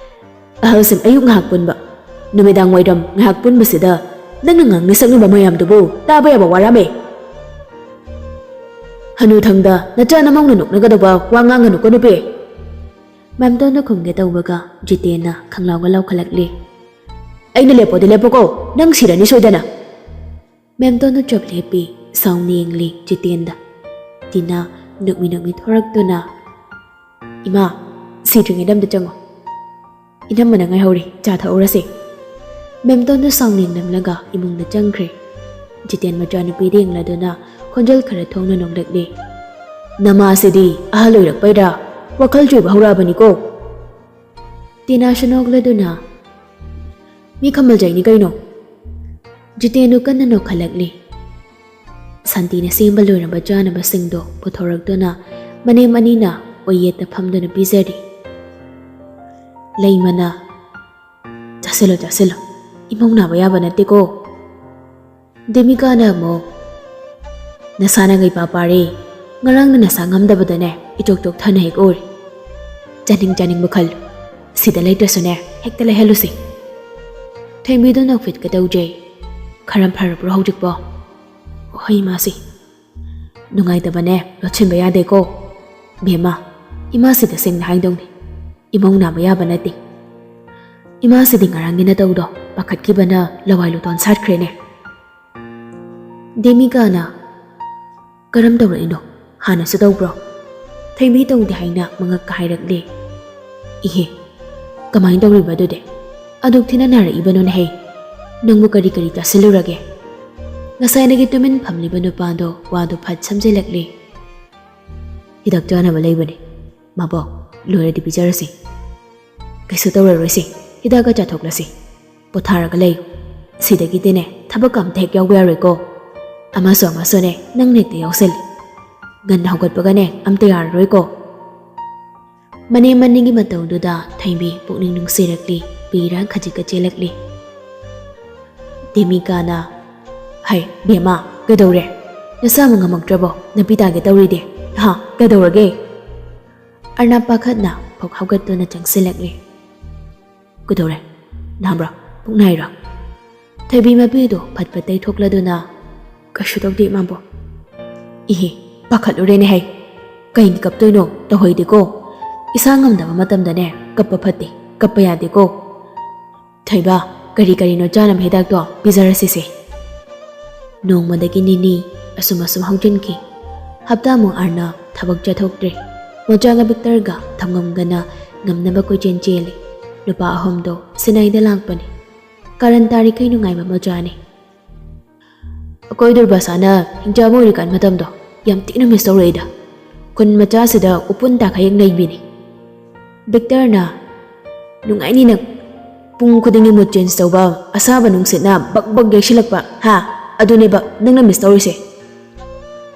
ꯑꯍꯜꯁꯤꯡ ꯑꯌꯨꯛ ꯉꯥꯏꯍꯥꯛ ꯄꯨꯟꯕ, ꯅꯨꯃꯤꯗꯥꯡ ꯋꯥꯏꯔꯝ ꯉꯥꯏꯍꯥꯛ ꯄꯨꯟꯕꯁꯤꯗ ꯅꯪꯅ ꯉꯥꯡꯅ ꯁꯛꯅꯕ ꯃꯌꯥꯝꯗꯨꯕꯨ ꯇꯥꯕ ꯌꯥꯕ ꯋꯥꯔꯝꯃꯦ꯫ ꯍꯅꯨꯊꯪꯗ ꯅꯆꯥ ꯅꯃꯧꯅ ꯅꯣꯛꯅꯒꯗꯧꯕ ꯋꯥ ꯉꯥꯡꯒꯅꯨꯀꯣ ꯅꯨꯄꯤ꯫" ꯃꯦꯝꯇꯣꯟꯅ ꯈꯨꯝꯒꯦ ꯇꯧꯕꯒ ꯖꯤꯇꯦꯟꯅ ꯈꯪꯂꯥꯎꯒ ꯂꯧꯈꯠꯂꯛꯂꯤ꯫ "ꯑꯩꯅ ꯂꯦꯞꯄꯣꯗꯤ ꯂꯦꯞꯄꯣꯀꯣ, ꯅꯪ ꯁꯤꯔꯅꯤ ꯁꯣꯏꯗꯅ꯫" ꯃꯦꯝꯇꯣꯟꯗꯨ ꯆꯞ ꯂꯦꯞꯄꯤ, ꯁꯥꯎꯅ ꯌꯦꯡꯂꯤ ꯖꯤꯇꯦꯟꯗ꯫ ꯇꯤꯅꯥ ꯅꯣꯛꯃꯤ ꯅꯣꯛꯃꯤ ꯊꯣꯔꯛꯇꯨꯅ, "ꯏꯃꯥ, ꯁꯤꯗ꯭ꯔꯤꯉꯩꯗ ꯑꯝꯇ ꯆꯪꯉꯣ꯫ ꯏꯅꯝꯃꯅ ꯉꯥꯏꯍꯧꯔꯤ, ꯆꯥ ꯊꯛꯎꯔꯁꯦ꯫" ꯃꯦꯝꯇꯣꯟꯗꯨ ꯁꯥꯎꯅ ꯌꯦꯡꯂꯝꯂꯒ ꯏꯃꯨꯡꯗ ꯆꯪꯈ꯭ꯔꯦ꯫ ꯖꯤꯇꯦꯟ ꯃꯆꯥꯅꯨꯄꯤꯗ ꯌꯦꯡꯂꯗꯨꯅ ꯈꯣꯟꯖꯦꯜ ꯈꯔ ꯊꯣꯡꯅ ꯅꯣꯛꯂꯛꯂꯤ꯫ "ꯅꯃꯥꯁꯤꯗꯤ ꯑꯍꯜ ꯑꯣꯏꯔꯛꯄꯩꯔꯥ ꯋꯥꯈꯜ ꯆꯣꯏꯕ ꯍꯧꯔꯛꯑꯕꯅꯤꯀꯣ꯫" ꯇꯤꯅꯥꯁꯨ ꯅꯣꯛꯂꯗꯨꯅ, "ꯃꯤ ꯈꯝꯕꯜ ꯆꯩꯅꯤ ꯀꯩꯅꯣ꯫" ꯖꯤꯇꯦꯟꯗꯨ ꯀꯟꯅ ꯅꯣꯛꯈꯠꯂꯛꯂꯤ꯫ ꯁꯥꯟꯇꯤꯅ ꯁꯦꯝꯕ ꯂꯣꯏꯔꯕ ꯆꯥꯅꯕꯁꯤꯡꯗꯣ ꯄꯨꯊꯣꯔꯛꯇꯨꯅ ꯃꯅꯦꯝ ꯑꯅꯤꯅ ꯑꯣꯏꯌꯦꯠꯇ ꯐꯝꯗꯨꯅ ꯄꯤꯖꯔꯤ꯫ ꯂꯩꯃꯅ, "ꯆꯥꯁꯤꯜꯂꯣ, ꯆꯥꯁꯤꯜꯂꯣ, ꯏꯃꯧ ꯅꯥꯕ ꯌꯥꯕ ꯅꯠꯇꯦꯀꯣ꯫" ꯗꯦꯃꯤꯀꯥꯅ ꯑꯃꯨꯛ, ꯅꯁꯥꯅ ꯀꯩꯄꯥ ꯄꯥꯔꯦ꯫ ꯉꯔꯥꯡꯅ ꯅꯁꯥ ꯉꯝꯗꯕꯗꯅꯦ ꯏꯆꯣꯛ ꯆꯣꯛꯊꯅ ꯍꯦꯛ ꯎꯔꯦ꯫ ꯆꯥꯅꯤꯡ ꯆꯥꯅꯤꯡꯕ ꯈꯜꯂꯨ꯫ ꯁꯤꯗ ꯂꯩꯇ꯭ꯔꯁꯨꯅꯦ ꯍꯦꯛꯇ ꯂꯩꯍꯜꯂꯨꯁꯤ꯫ ꯊꯣꯏꯕꯤꯗꯣ ꯅꯣꯛꯐꯦꯠꯀ ꯇꯧꯖꯩ꯫ ꯈꯔ ꯐꯔꯕ꯭ꯔꯣ ꯍꯧꯖꯤꯛꯄꯣ? ꯍꯣꯏ ꯏꯃꯥꯁꯤ꯫ ꯅꯨꯡꯉꯥꯏꯇꯕꯅꯦ ꯂꯣꯠꯁꯤꯟꯕ ꯌꯥꯗꯦꯀꯣ꯫ ꯕꯦꯝꯃ, ꯏꯃꯥꯁꯤꯗ ꯁꯦꯡꯅ ꯍꯥꯏꯗꯧꯅꯤ꯫ ꯏꯃꯧ ꯅꯥꯕ ꯌꯥꯕ ꯅꯠꯇꯦ꯫ ꯏꯃꯥꯁꯤꯗꯤ ꯉꯔꯥꯡꯒꯤ ꯅꯇꯧꯗꯣ ꯄꯥꯈꯠꯈꯤꯕꯅ ꯂꯋꯥꯏ ꯂꯨꯇꯣꯟ ꯁꯥꯠꯈ꯭ꯔꯦꯅꯦ꯫ ꯗꯦꯃꯤꯀꯥꯅ ꯀꯔꯝ ꯇꯧꯔꯛꯏꯅꯣ? ꯍꯥꯟꯅꯁꯨ ꯇꯧꯕ꯭ꯔꯣ? ꯊꯣꯏꯕꯤ ꯇꯧꯗꯦ ꯍꯥꯏꯅ ꯃꯉꯛꯀ ꯍꯥꯏꯔꯛꯂꯦ꯫ ꯏꯍꯦ, ꯀꯃꯥꯏꯅ ꯇꯧꯔꯤꯕ ꯑꯗꯨꯗꯤ? ꯑꯗꯨꯛ ꯊꯤꯅ ꯅꯥꯔꯛꯏꯕꯅꯣꯅꯦ ꯍꯦ? ꯅꯪꯕꯨ ꯀꯔꯤ ꯀꯔꯤ ꯆꯥꯁꯤꯜꯂꯨꯔꯒꯦ? ꯉꯁꯥꯏꯗꯒꯤ ꯇꯨꯃꯤꯟ ꯐꯝꯂꯤꯕ ꯅꯨꯄꯥꯗꯣ ꯋꯥꯗꯨ ꯐꯠ ꯁꯝꯖꯤꯜꯂꯛꯂꯦ꯫ ꯍꯤꯗꯥꯛ ꯆꯥꯅꯕ ꯂꯩꯕꯅꯦ꯫ ꯃꯥꯕꯣꯛ, ꯂꯣꯏꯔꯗꯤ ꯄꯤꯖꯔꯁꯤ꯫ ꯀꯩꯁꯨ ꯇꯧꯔꯔꯣꯏꯁꯤ, ꯍꯤꯗꯥꯛꯀ ꯆꯥꯊꯣꯛꯂꯁꯤ꯫ ꯄꯣꯊꯥꯔꯒ ꯂꯩꯌꯨ꯫ ꯁꯤꯗꯒꯤꯗꯤꯅꯦ ꯊꯕꯛꯀ ꯑꯝꯇ ꯍꯦꯛ ꯌꯥꯎꯕ ꯌꯥꯔꯣꯏꯀꯣ꯫ ꯑꯃꯁꯨ ꯑꯃꯁꯨꯅꯦ ꯅꯪꯅ ꯍꯦꯛꯇ ꯌꯥꯎꯁꯜꯂꯤ꯫ ꯉꯟꯅ ꯍꯧꯒꯠꯄꯒꯅꯦ ꯑꯝꯇ ꯌꯥꯔꯔꯣꯏꯀꯣ꯫ ꯃꯅꯦꯝ ꯃꯅꯤꯒꯤ ꯃꯇꯧꯗꯨꯗ ꯊꯣꯏꯕꯤ ꯄꯨꯛꯅꯤꯡ ꯅꯨꯡꯁꯤꯔꯛꯂꯤ, ꯄꯤꯔ ꯈꯖꯤꯛꯀ ꯆꯦꯜꯂꯛꯂꯤ꯫ ꯗꯦꯃꯤꯀꯥꯅ, "ꯍꯩ, ꯕꯦꯝꯃ, ꯀꯩꯗꯧꯔꯦ? ꯅꯁꯥ ꯑꯃ ꯉꯝꯃꯛꯇ꯭ꯔꯕꯣ? ꯅꯄꯤ ꯇꯥꯒꯦ ꯇꯧꯔꯤꯗꯤ꯫ ꯍꯥ, ꯀꯩꯗꯧꯔꯒꯦ?" ꯑꯔꯅꯥꯞ ꯄꯥꯈꯠꯅ ꯐꯛ ꯍꯧꯒꯠꯇꯨꯅ ꯆꯪꯁꯤꯜꯂꯛꯂꯤ꯫ "ꯀꯩꯗꯧꯔꯦ? ꯅꯥꯕ꯭ꯔꯣ? ꯄꯨꯛ ꯅꯥꯏꯔꯣ?" ꯊꯣꯏꯕꯤ ꯃꯄꯤꯗꯨ ꯐꯠ ꯐꯠ ꯇꯩꯊꯣꯛꯂꯗꯨꯅ, "ꯀꯩꯁꯨ ꯇꯧꯗꯦ, ꯏꯃꯥꯕꯣꯛ꯫" "ꯏꯍꯦ, ꯄꯥꯈꯠꯂꯨꯔꯦꯅꯦ ꯍꯩ꯫ ꯀꯩꯒꯤ ꯀꯞꯇꯣꯏꯅꯣ? ꯇꯧꯍꯩꯗꯦꯀꯣ꯫ ꯏꯁꯥ ꯉꯝꯗꯕ ꯃꯇꯝꯗꯅꯦ ꯀꯞꯄ ꯐꯠꯇꯦ, ꯀꯞꯄ ꯌꯥꯗꯦꯀꯣ꯫ ꯊꯣꯏꯕ, ꯀꯔꯤ ꯀꯔꯤꯅꯣ ꯆꯥꯅꯕ ꯍꯤꯗꯥꯛꯇꯣ ꯄꯤꯖꯔꯁꯤꯁꯦ꯫" ꯅꯣꯡꯃꯗꯒꯤ ꯅꯤꯅꯤ ꯑꯁꯨꯝ ꯑꯁꯨꯝ ꯍꯧꯖꯤꯟꯈꯤ꯫ ꯍꯞꯇꯥꯃꯨꯛ ꯑꯥꯔꯅ ꯊꯕꯛ ꯆꯠꯊꯣꯛꯇ꯭ꯔꯦ꯫ ꯃꯣꯆꯥꯒ ꯕꯤꯛꯇꯔꯒ ꯊꯝꯉꯝꯒꯅ ꯉꯝꯅꯕ ꯀꯣꯏꯆꯦꯟ ꯆꯦꯜꯂꯤ꯫ ꯅꯨꯄꯥ ꯑꯍꯨꯝꯗꯣ ꯁꯤꯅꯥꯏꯗ ꯂꯥꯛꯄꯅꯤ꯫ ꯀꯥꯔꯟ ꯇꯥꯔꯤꯈꯩ ꯅꯨꯡꯉꯥꯏꯕ ꯃꯣꯆꯥꯅꯤ꯫ ꯑꯩꯈꯣꯏ ꯗꯨꯔꯕꯥꯁꯥꯅ ꯍꯤꯡꯆꯥꯕ ꯑꯣꯏꯔꯤꯀꯥꯟ ꯃꯇꯝꯗꯣ ꯌꯥꯝ ꯊꯤꯅ ꯃꯤꯁ ꯇꯧꯔꯛꯏꯗ꯫ ꯈꯨꯟ ꯃꯆꯥꯁꯤꯗ ꯎꯐꯨꯟ ꯇꯥꯈꯩ ꯍꯦꯛ ꯅꯩꯕꯤꯅꯤ꯫ ꯕꯤꯛꯇꯔꯅ, "ꯅꯨꯡꯉꯥꯏꯅꯤ ꯅꯪ꯫ ꯄꯨꯡ ꯈꯨꯗꯤꯡꯒꯤ ꯃꯨꯠ ꯆꯦꯟꯖ ꯇꯧꯕ, ꯑꯁꯥꯕ ꯅꯨꯡꯁꯤꯠꯅ ꯕꯛ ꯕꯛ ꯌꯩꯁꯤꯜꯂꯛꯄ, ꯍꯥ? ꯑꯗꯨꯅꯦꯕ ꯅꯪꯅ ꯃꯤꯁ ꯇꯧꯔꯤꯁꯦ꯫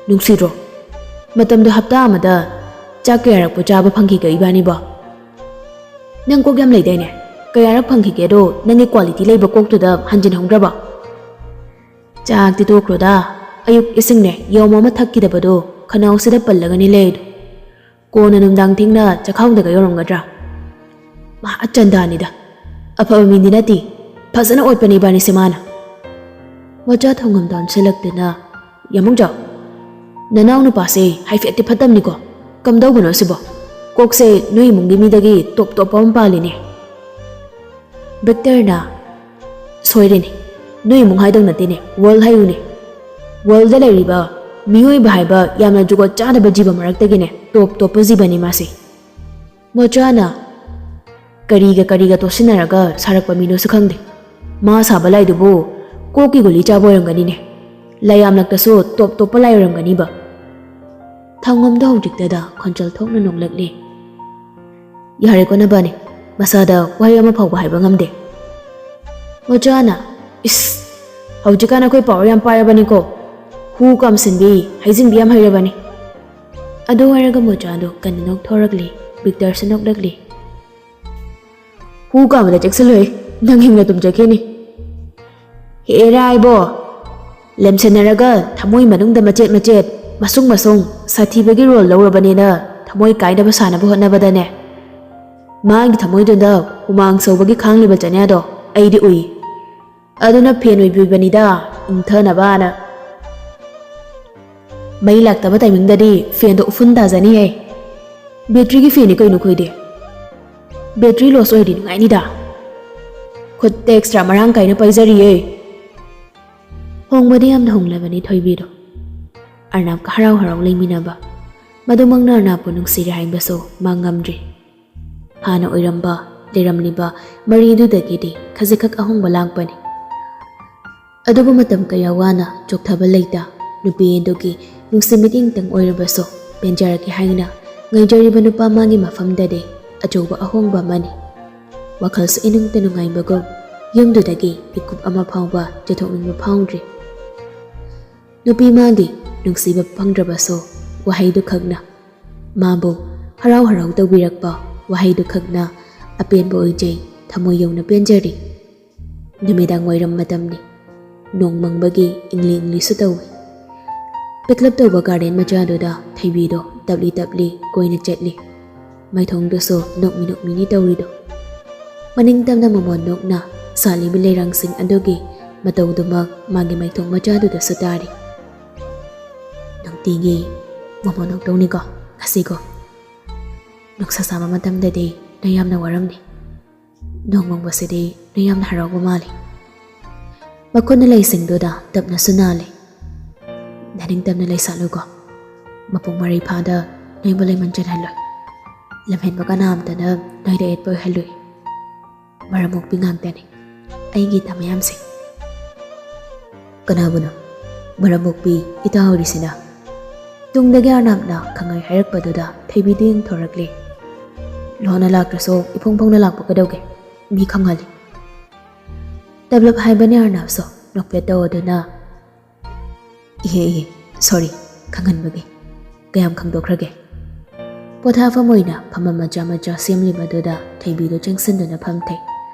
ꯅꯨꯡꯁꯤꯗ꯭ꯔꯣ? ꯃꯇꯝꯗꯣ ꯍꯞꯇꯥ ꯑꯃꯗ ꯆꯥꯛ ꯀꯌꯥꯔꯛꯄꯨ ꯆꯥꯕ ꯐꯪꯈꯤꯒꯦ ꯏꯕꯥꯅꯤꯕꯣ? ꯅꯪ ꯀꯣꯛ ꯌꯥꯝ ꯂꯩꯗꯥꯏꯅꯦ? ꯀꯌꯥꯔꯛ ꯐꯪꯈꯤꯒꯦꯗꯣ ꯅꯪꯒꯤ ꯀ꯭ꯋꯥꯂꯤꯇꯤ ꯂꯩꯕ ꯀꯣꯛꯇꯨꯗ ꯍꯟꯖꯤꯟꯍꯧꯗ꯭ꯔꯕꯣ?" "ꯆꯥꯛꯇꯤ ꯇꯣꯛꯈ꯭ꯔꯣꯗ, ꯑꯌꯨꯛ ꯏꯁꯤꯡꯅꯦ ꯌꯥꯎꯝ ꯑꯃ ꯊꯛꯈꯤꯗꯕꯗꯣ ꯈꯅꯥꯎꯁꯤꯗ ꯄꯜꯂꯒꯅꯤ ꯂꯩꯗꯣ꯫ ꯀꯣꯟꯅ ꯅꯨꯡꯗꯥꯡ ꯊꯦꯡꯅ ꯆꯈꯥꯎꯗꯒ ꯌꯧꯔꯝꯒꯗ꯭ꯔꯥ? ꯃꯍꯥ ꯆꯟꯗꯥꯅꯤꯗ꯫ ꯑꯐꯕ ꯃꯤꯗꯤ ꯅꯠꯇꯦ꯫ ꯐꯖꯅ ꯑꯣꯠꯄꯅꯦ ꯏꯕꯥꯅꯤꯁꯦ ꯃꯥꯅ꯫ ꯃꯣꯆꯥ ꯊꯧꯉꯝꯗ ꯑꯣꯟꯁꯤꯜꯂꯛꯇꯨꯅ, "ꯌꯥꯃꯨꯡꯖꯥꯎ, ꯅꯅꯥꯎ ꯅꯨꯄꯥꯁꯦ ꯍꯥꯏꯐꯦꯠꯇꯤ ꯐꯠꯇꯕꯅꯤꯀꯣ꯫ ꯀꯝꯗꯧꯕꯅꯣ ꯁꯤꯕꯣ? ꯀꯣꯛꯁꯦ ꯅꯣꯏ ꯏꯃꯨꯡꯒꯤ ꯃꯤꯗꯒꯤ ꯇꯣꯞ ꯇꯣꯞꯄ ꯑꯃ ꯄꯥꯜꯂꯤꯅꯦ꯫" ꯕꯤꯛꯇꯔꯅ, "ꯁꯣꯏꯔꯦꯅꯦ, ꯅꯣꯏ ꯏꯃꯨꯡ ꯍꯥꯏꯗꯧ ꯅꯠꯇꯦꯅꯦ, ꯋꯥꯔꯜ ꯍꯥꯏꯌꯨꯅꯦ꯫ ꯋꯥꯔꯜꯗ ꯂꯩꯔꯤꯕ ꯃꯤꯑꯣꯏꯕ ꯍꯥꯏꯕ ꯌꯥꯝꯅ ꯖꯨꯒꯣꯠ ꯆꯥꯗꯕ ꯖꯤꯕ ꯃꯔꯛꯇꯒꯤꯅꯦ ꯇꯣꯞ ꯇꯣꯞꯄ ꯖꯤꯕꯅꯤ ꯃꯥꯁꯦ꯫" ꯃꯣꯆꯥꯅ, "ꯀꯔꯤꯒ ꯀꯔꯤꯒ ꯇꯣꯠꯁꯤꯟꯅꯔꯒ ꯁꯥꯔꯛꯄ ꯃꯤꯅꯣꯁꯨ ꯈꯪꯗꯦ꯫ ꯃꯥ ꯁꯥꯕ ꯂꯥꯏꯗꯨꯕꯨ ꯀꯣꯛꯀꯤ ꯒꯨꯂꯤ ꯆꯥꯕ ꯑꯣꯏꯔꯝꯒꯅꯤꯅꯦ꯫ ꯂꯥꯏ ꯌꯥꯝꯂꯛꯇꯁꯨ ꯇꯣꯞ ꯇꯣꯞꯄ ꯂꯥꯏ ꯑꯣꯏꯔꯝꯒꯅꯤꯕ꯫" ꯊꯧꯉꯝꯗ ꯍꯧꯖꯤꯛꯇꯗ ꯈꯣꯟꯆꯜ ꯊꯣꯛꯅ ꯅꯣꯛꯂꯛꯂꯤ꯫ "ꯌꯥꯔꯦꯀꯣ ꯅꯕꯥꯅꯤ, ꯃꯁꯥꯗ ꯋꯥꯍꯩ ꯑꯃ ꯐꯥꯎꯕ ꯍꯥꯏꯕ ꯉꯝꯗꯦ꯫" ꯃꯣꯆꯥꯅ, "ꯏꯁ, ꯍꯧꯖꯤꯛꯀꯥꯟ ꯑꯩꯈꯣꯏ ꯄꯥꯋꯔ ꯌꯥꯝ ꯄꯥꯏꯔꯕꯅꯤꯀꯣ꯫ ꯍꯨ ꯀꯥꯝꯁꯤꯟꯕꯤ, ꯍꯩꯖꯤꯟꯕꯤ ꯌꯥꯝ ꯍꯩꯔꯕꯅꯤ꯫" ꯑꯗꯨ ꯍꯥꯏꯔꯒ ꯃꯣꯆꯥꯗꯣ ꯀꯟꯅ ꯅꯣꯛꯊꯣꯔꯛꯂꯤ꯫ ꯕꯤꯛꯇꯔꯁꯨ ꯅꯣꯛꯂꯛꯂꯤ꯫ "ꯍꯨ ꯀꯥꯝꯕꯗ ꯆꯦꯛꯁꯤꯜꯂꯨꯍꯦ, ꯅꯪ ꯍꯤꯡꯅ ꯇꯨꯝꯖꯈꯤꯅꯤ꯫" "ꯍꯦꯔꯥ ꯏꯕꯣ, ꯂꯦꯝꯁꯟꯅꯔꯒ ꯊꯃꯣꯏ ꯃꯅꯨꯡꯗ ꯃꯆꯦꯠ ꯃꯆꯦꯠ, ꯃꯁꯨꯡ ꯃꯁꯨꯡ ꯁꯥꯊꯤꯕꯒꯤ ꯔꯣꯜ ꯂꯧꯔꯕꯅꯤꯅ ꯊꯃꯣꯏ ꯀꯥꯏꯅꯕ ꯁꯥꯅꯕ ꯍꯣꯠꯅꯕꯗꯅꯦ, ꯃꯥꯒꯤ ꯊꯃꯣꯏꯗꯨꯗ ꯍꯨꯃꯥꯡ ꯁꯧꯕꯒꯤ ꯈꯥꯡꯂꯤꯕ ꯆꯅꯤꯌꯥꯗꯣ ꯑꯩꯗꯤ ꯎꯏ꯫ ꯑꯗꯨꯅ ꯐꯦꯟ ꯑꯣꯏꯕꯤꯕꯅꯤꯗ, ꯏꯪꯊꯅꯕꯅ꯫ ꯃꯩ ꯂꯥꯛꯇꯕ ꯇꯥꯏꯃꯤꯡꯗꯗꯤ ꯐꯦꯟꯗꯣ ꯎꯐꯨꯟ ꯇꯥꯖꯅꯤꯍꯦ꯫ ꯕꯦꯇ꯭ꯔꯤꯒꯤ ꯐꯦꯟꯅꯤ ꯀꯩꯅꯣ ꯑꯩꯈꯣꯏꯗꯤ꯫ ꯕꯦꯇ꯭ꯔꯤ ꯂꯣꯁ ꯑꯣꯏꯔꯗꯤ ꯅꯨꯡꯉꯥꯏꯅꯤꯗ꯫ ꯈꯨꯠꯇ ꯑꯦꯛꯁꯇ꯭ꯔꯥ ꯃꯔꯥꯡ ꯀꯥꯏꯅ ꯄꯥꯏꯖꯔꯤꯌꯦ꯫" ꯍꯣꯡꯕꯗꯤ ꯌꯥꯝꯅ ꯍꯣꯡꯂꯕꯅꯤ ꯊꯣꯏꯕꯤꯗꯣ꯫ ꯑꯔꯅꯥꯞꯀ ꯍꯔꯥꯎ ꯍꯔꯥꯎ ꯂꯩꯃꯤꯟꯅꯕ, ꯃꯗꯨꯃꯛꯅ ꯑꯔꯅꯥꯞꯄꯨ ꯅꯨꯡꯁꯤꯔꯦ ꯍꯥꯏꯕꯁꯨ ꯃꯥ ꯉꯝꯗ꯭ꯔꯤ꯫ ꯍꯥꯟꯅ ꯑꯣꯏꯔꯝꯕ, ꯂꯩꯔꯝꯂꯤꯕ ꯃꯔꯤꯗꯨꯗꯒꯤꯗꯤ ꯈꯖꯤꯛꯈꯛ ꯑꯍꯣꯡꯕ ꯂꯥꯛꯄꯅꯤ꯫ ꯑꯗꯨꯕꯨ ꯃꯇꯝ ꯀꯌꯥ ꯋꯥꯅ ꯆꯣꯛꯊꯕ ꯂꯩꯇ, ꯅꯨꯄꯤ ꯑꯗꯨꯒꯤ ꯅꯨꯡꯁꯤ ꯃꯤꯠꯌꯦꯡꯇꯪ ꯑꯣꯏꯔꯕꯁꯨ ꯄꯦꯟꯖꯔꯒꯦ ꯍꯥꯏꯅ ꯉꯥꯏꯖꯔꯤꯕ ꯅꯨꯄꯥ ꯃꯥꯒꯤ ꯃꯐꯝꯗꯗꯤ ꯑꯆꯧꯕ ꯑꯍꯣꯡꯕ ꯑꯃꯅꯤ꯫ ꯋꯥꯈꯜꯁꯨ ꯏꯅꯨꯡꯇ ꯅꯨꯡꯉꯥꯏꯕꯒꯨꯝ ꯌꯨꯝꯗꯨꯗꯒꯤ ꯃꯤꯀꯨꯞ ꯑꯃ ꯐꯥꯎꯕ ꯆꯠꯊꯣꯛꯅꯤꯡꯕ ꯐꯥꯎꯗ꯭ꯔꯤ꯫ ꯅꯨꯄꯤ ꯃꯥꯒꯤ ꯅꯨꯡꯁꯤꯕ ꯐꯪꯗ꯭ꯔꯕꯁꯨ ꯋꯥꯍꯩꯗꯨ ꯈꯛꯅ, ꯃꯥꯕꯨ ꯍꯔꯥꯎ ꯍꯔꯥꯎ ꯇꯧꯕꯤꯔꯛꯄ ꯋꯥꯍꯩꯗꯨ ꯈꯛꯅ ꯑꯄꯦꯟꯕ ꯑꯣꯏꯖꯩ, ꯊꯃꯣꯏ ꯌꯧꯅ ꯄꯦꯟꯖꯔꯤ꯫ ꯅꯨꯃꯤꯗꯥꯡ ꯋꯥꯏꯔꯝ ꯃꯇꯝꯅꯤ꯫ ꯅꯣꯡ ꯃꯪꯕꯒꯤ ꯏꯪꯂꯤ ꯏꯪꯂꯤꯁꯨ ꯇꯧꯏ꯫ ꯄꯤꯛꯂꯞ ꯇꯧꯕ ꯒꯥꯔꯗꯦꯟ ꯃꯆꯥꯗꯨꯗ ꯊꯣꯏꯕꯤꯗꯣ ꯇꯞꯂꯤ ꯇꯞꯂꯤ ꯀꯣꯏꯅ ꯆꯠꯂꯤ꯫ ꯃꯥꯏꯊꯣꯡꯗꯨꯁꯨ ꯅꯣꯛꯃꯤ ꯅꯣꯛꯃꯤꯅꯤ ꯇꯧꯔꯤꯗꯣ꯫ ꯃꯅꯤꯡ ꯇꯝꯅ ꯃꯃꯣꯟ ꯅꯣꯛꯅ ꯁꯥꯠꯂꯤꯕ ꯂꯩꯔꯥꯡꯁꯤꯡ ꯑꯗꯨꯒꯤ ꯃꯇꯧꯗꯨꯃꯛ ꯃꯥꯒꯤ ꯃꯥꯏꯊꯣꯡ ꯃꯆꯥꯗꯨꯗꯁꯨ ꯇꯥꯔꯤ꯫ "ꯅꯨꯡꯇꯤꯒꯤ ꯃꯃꯣꯟ ꯅꯣꯛꯇꯧꯅꯤꯀꯣ ꯉꯁꯤꯒꯣ꯫ ꯅꯨꯡꯁꯥ ꯁꯥꯕ ꯃꯇꯝꯗꯗꯤ ꯅꯪ ꯌꯥꯝꯅ ꯋꯥꯔꯝꯅꯤ꯫ ꯅꯣꯡ ꯃꯪꯕꯁꯤꯗꯤ ꯅꯪ ꯌꯥꯝꯅ ꯍꯔꯥꯎꯕ ꯃꯥꯜꯂꯤ꯫" ꯃꯈꯨꯠꯅ ꯂꯩꯁꯤꯡꯗꯨꯗ ꯇꯞꯅꯁꯨ ꯅꯥꯜꯂꯤ꯫ "ꯅꯅꯤꯡ ꯇꯝꯅ ꯂꯩ ꯁꯥꯠꯂꯨꯀꯣ꯫ ꯃꯄꯨꯡ ꯃꯔꯩ ꯐꯥꯗ ꯅꯣꯏꯕꯨ ꯂꯩꯃꯟ ꯆꯦꯜꯍꯜꯂꯣꯏ꯫ ꯂꯝꯍꯦꯟꯕ ꯀꯅꯥꯝꯇꯅ ꯅꯣꯏꯗ ꯌꯦꯠꯄ ꯑꯣꯏꯍꯜꯂꯣꯏ꯫ ꯃꯔꯝ ꯃꯣꯛꯄꯤ ꯉꯥꯛꯇꯅꯤ ꯑꯩꯒꯤ ꯏꯇꯥ ꯃꯌꯥꯝꯁꯦ꯫" "ꯀꯅꯥꯕꯨꯅꯣ ꯃꯔꯝ ꯃꯣꯛꯄꯤ ꯏꯇꯥ ꯑꯣꯏꯔꯤꯁꯤꯅ?" ꯇꯨꯡꯗꯒꯤ ꯑꯔꯅꯥꯞꯅ ꯈꯪꯍꯥꯏ ꯍꯥꯏꯔꯛꯄꯗꯨꯗ ꯊꯣꯏꯕꯤꯗꯨ ꯌꯦꯡꯊꯣꯔꯛꯂꯤ꯫ "ꯂꯣꯟꯅ ꯂꯥꯛꯇ꯭ꯔꯁꯨ ꯏꯐꯣꯡ ꯐꯣꯡꯅ ꯂꯥꯛꯄ ꯀꯩꯗꯧꯒꯦ? ꯃꯤ ꯈꯪꯍꯜꯂꯤ꯫" ꯇꯞꯂꯞ ꯍꯥꯏꯕꯅꯤ ꯑꯔꯅꯥꯞꯁꯨ ꯅꯣꯛꯐꯦꯠ ꯇꯧꯗꯨꯅ꯫ "ꯏꯍꯦ ꯏꯍꯦ, ꯁꯣꯔꯤ, ꯈꯪꯍꯟꯕꯒꯤ꯫ ꯀꯌꯥꯝ ꯈꯪꯗꯣꯛꯈ꯭ꯔꯒꯦ?" ꯄꯣꯊꯥꯐꯝ ꯑꯣꯏꯅ ꯐꯝꯐꯝ ꯃꯆꯥ ꯃꯆꯥ ꯁꯦꯝꯂꯤꯕꯗꯨꯗ ꯊꯣꯏꯕꯤꯗꯨ ꯆꯪꯁꯤꯟꯗꯨꯅ ꯐꯝꯊꯩ꯫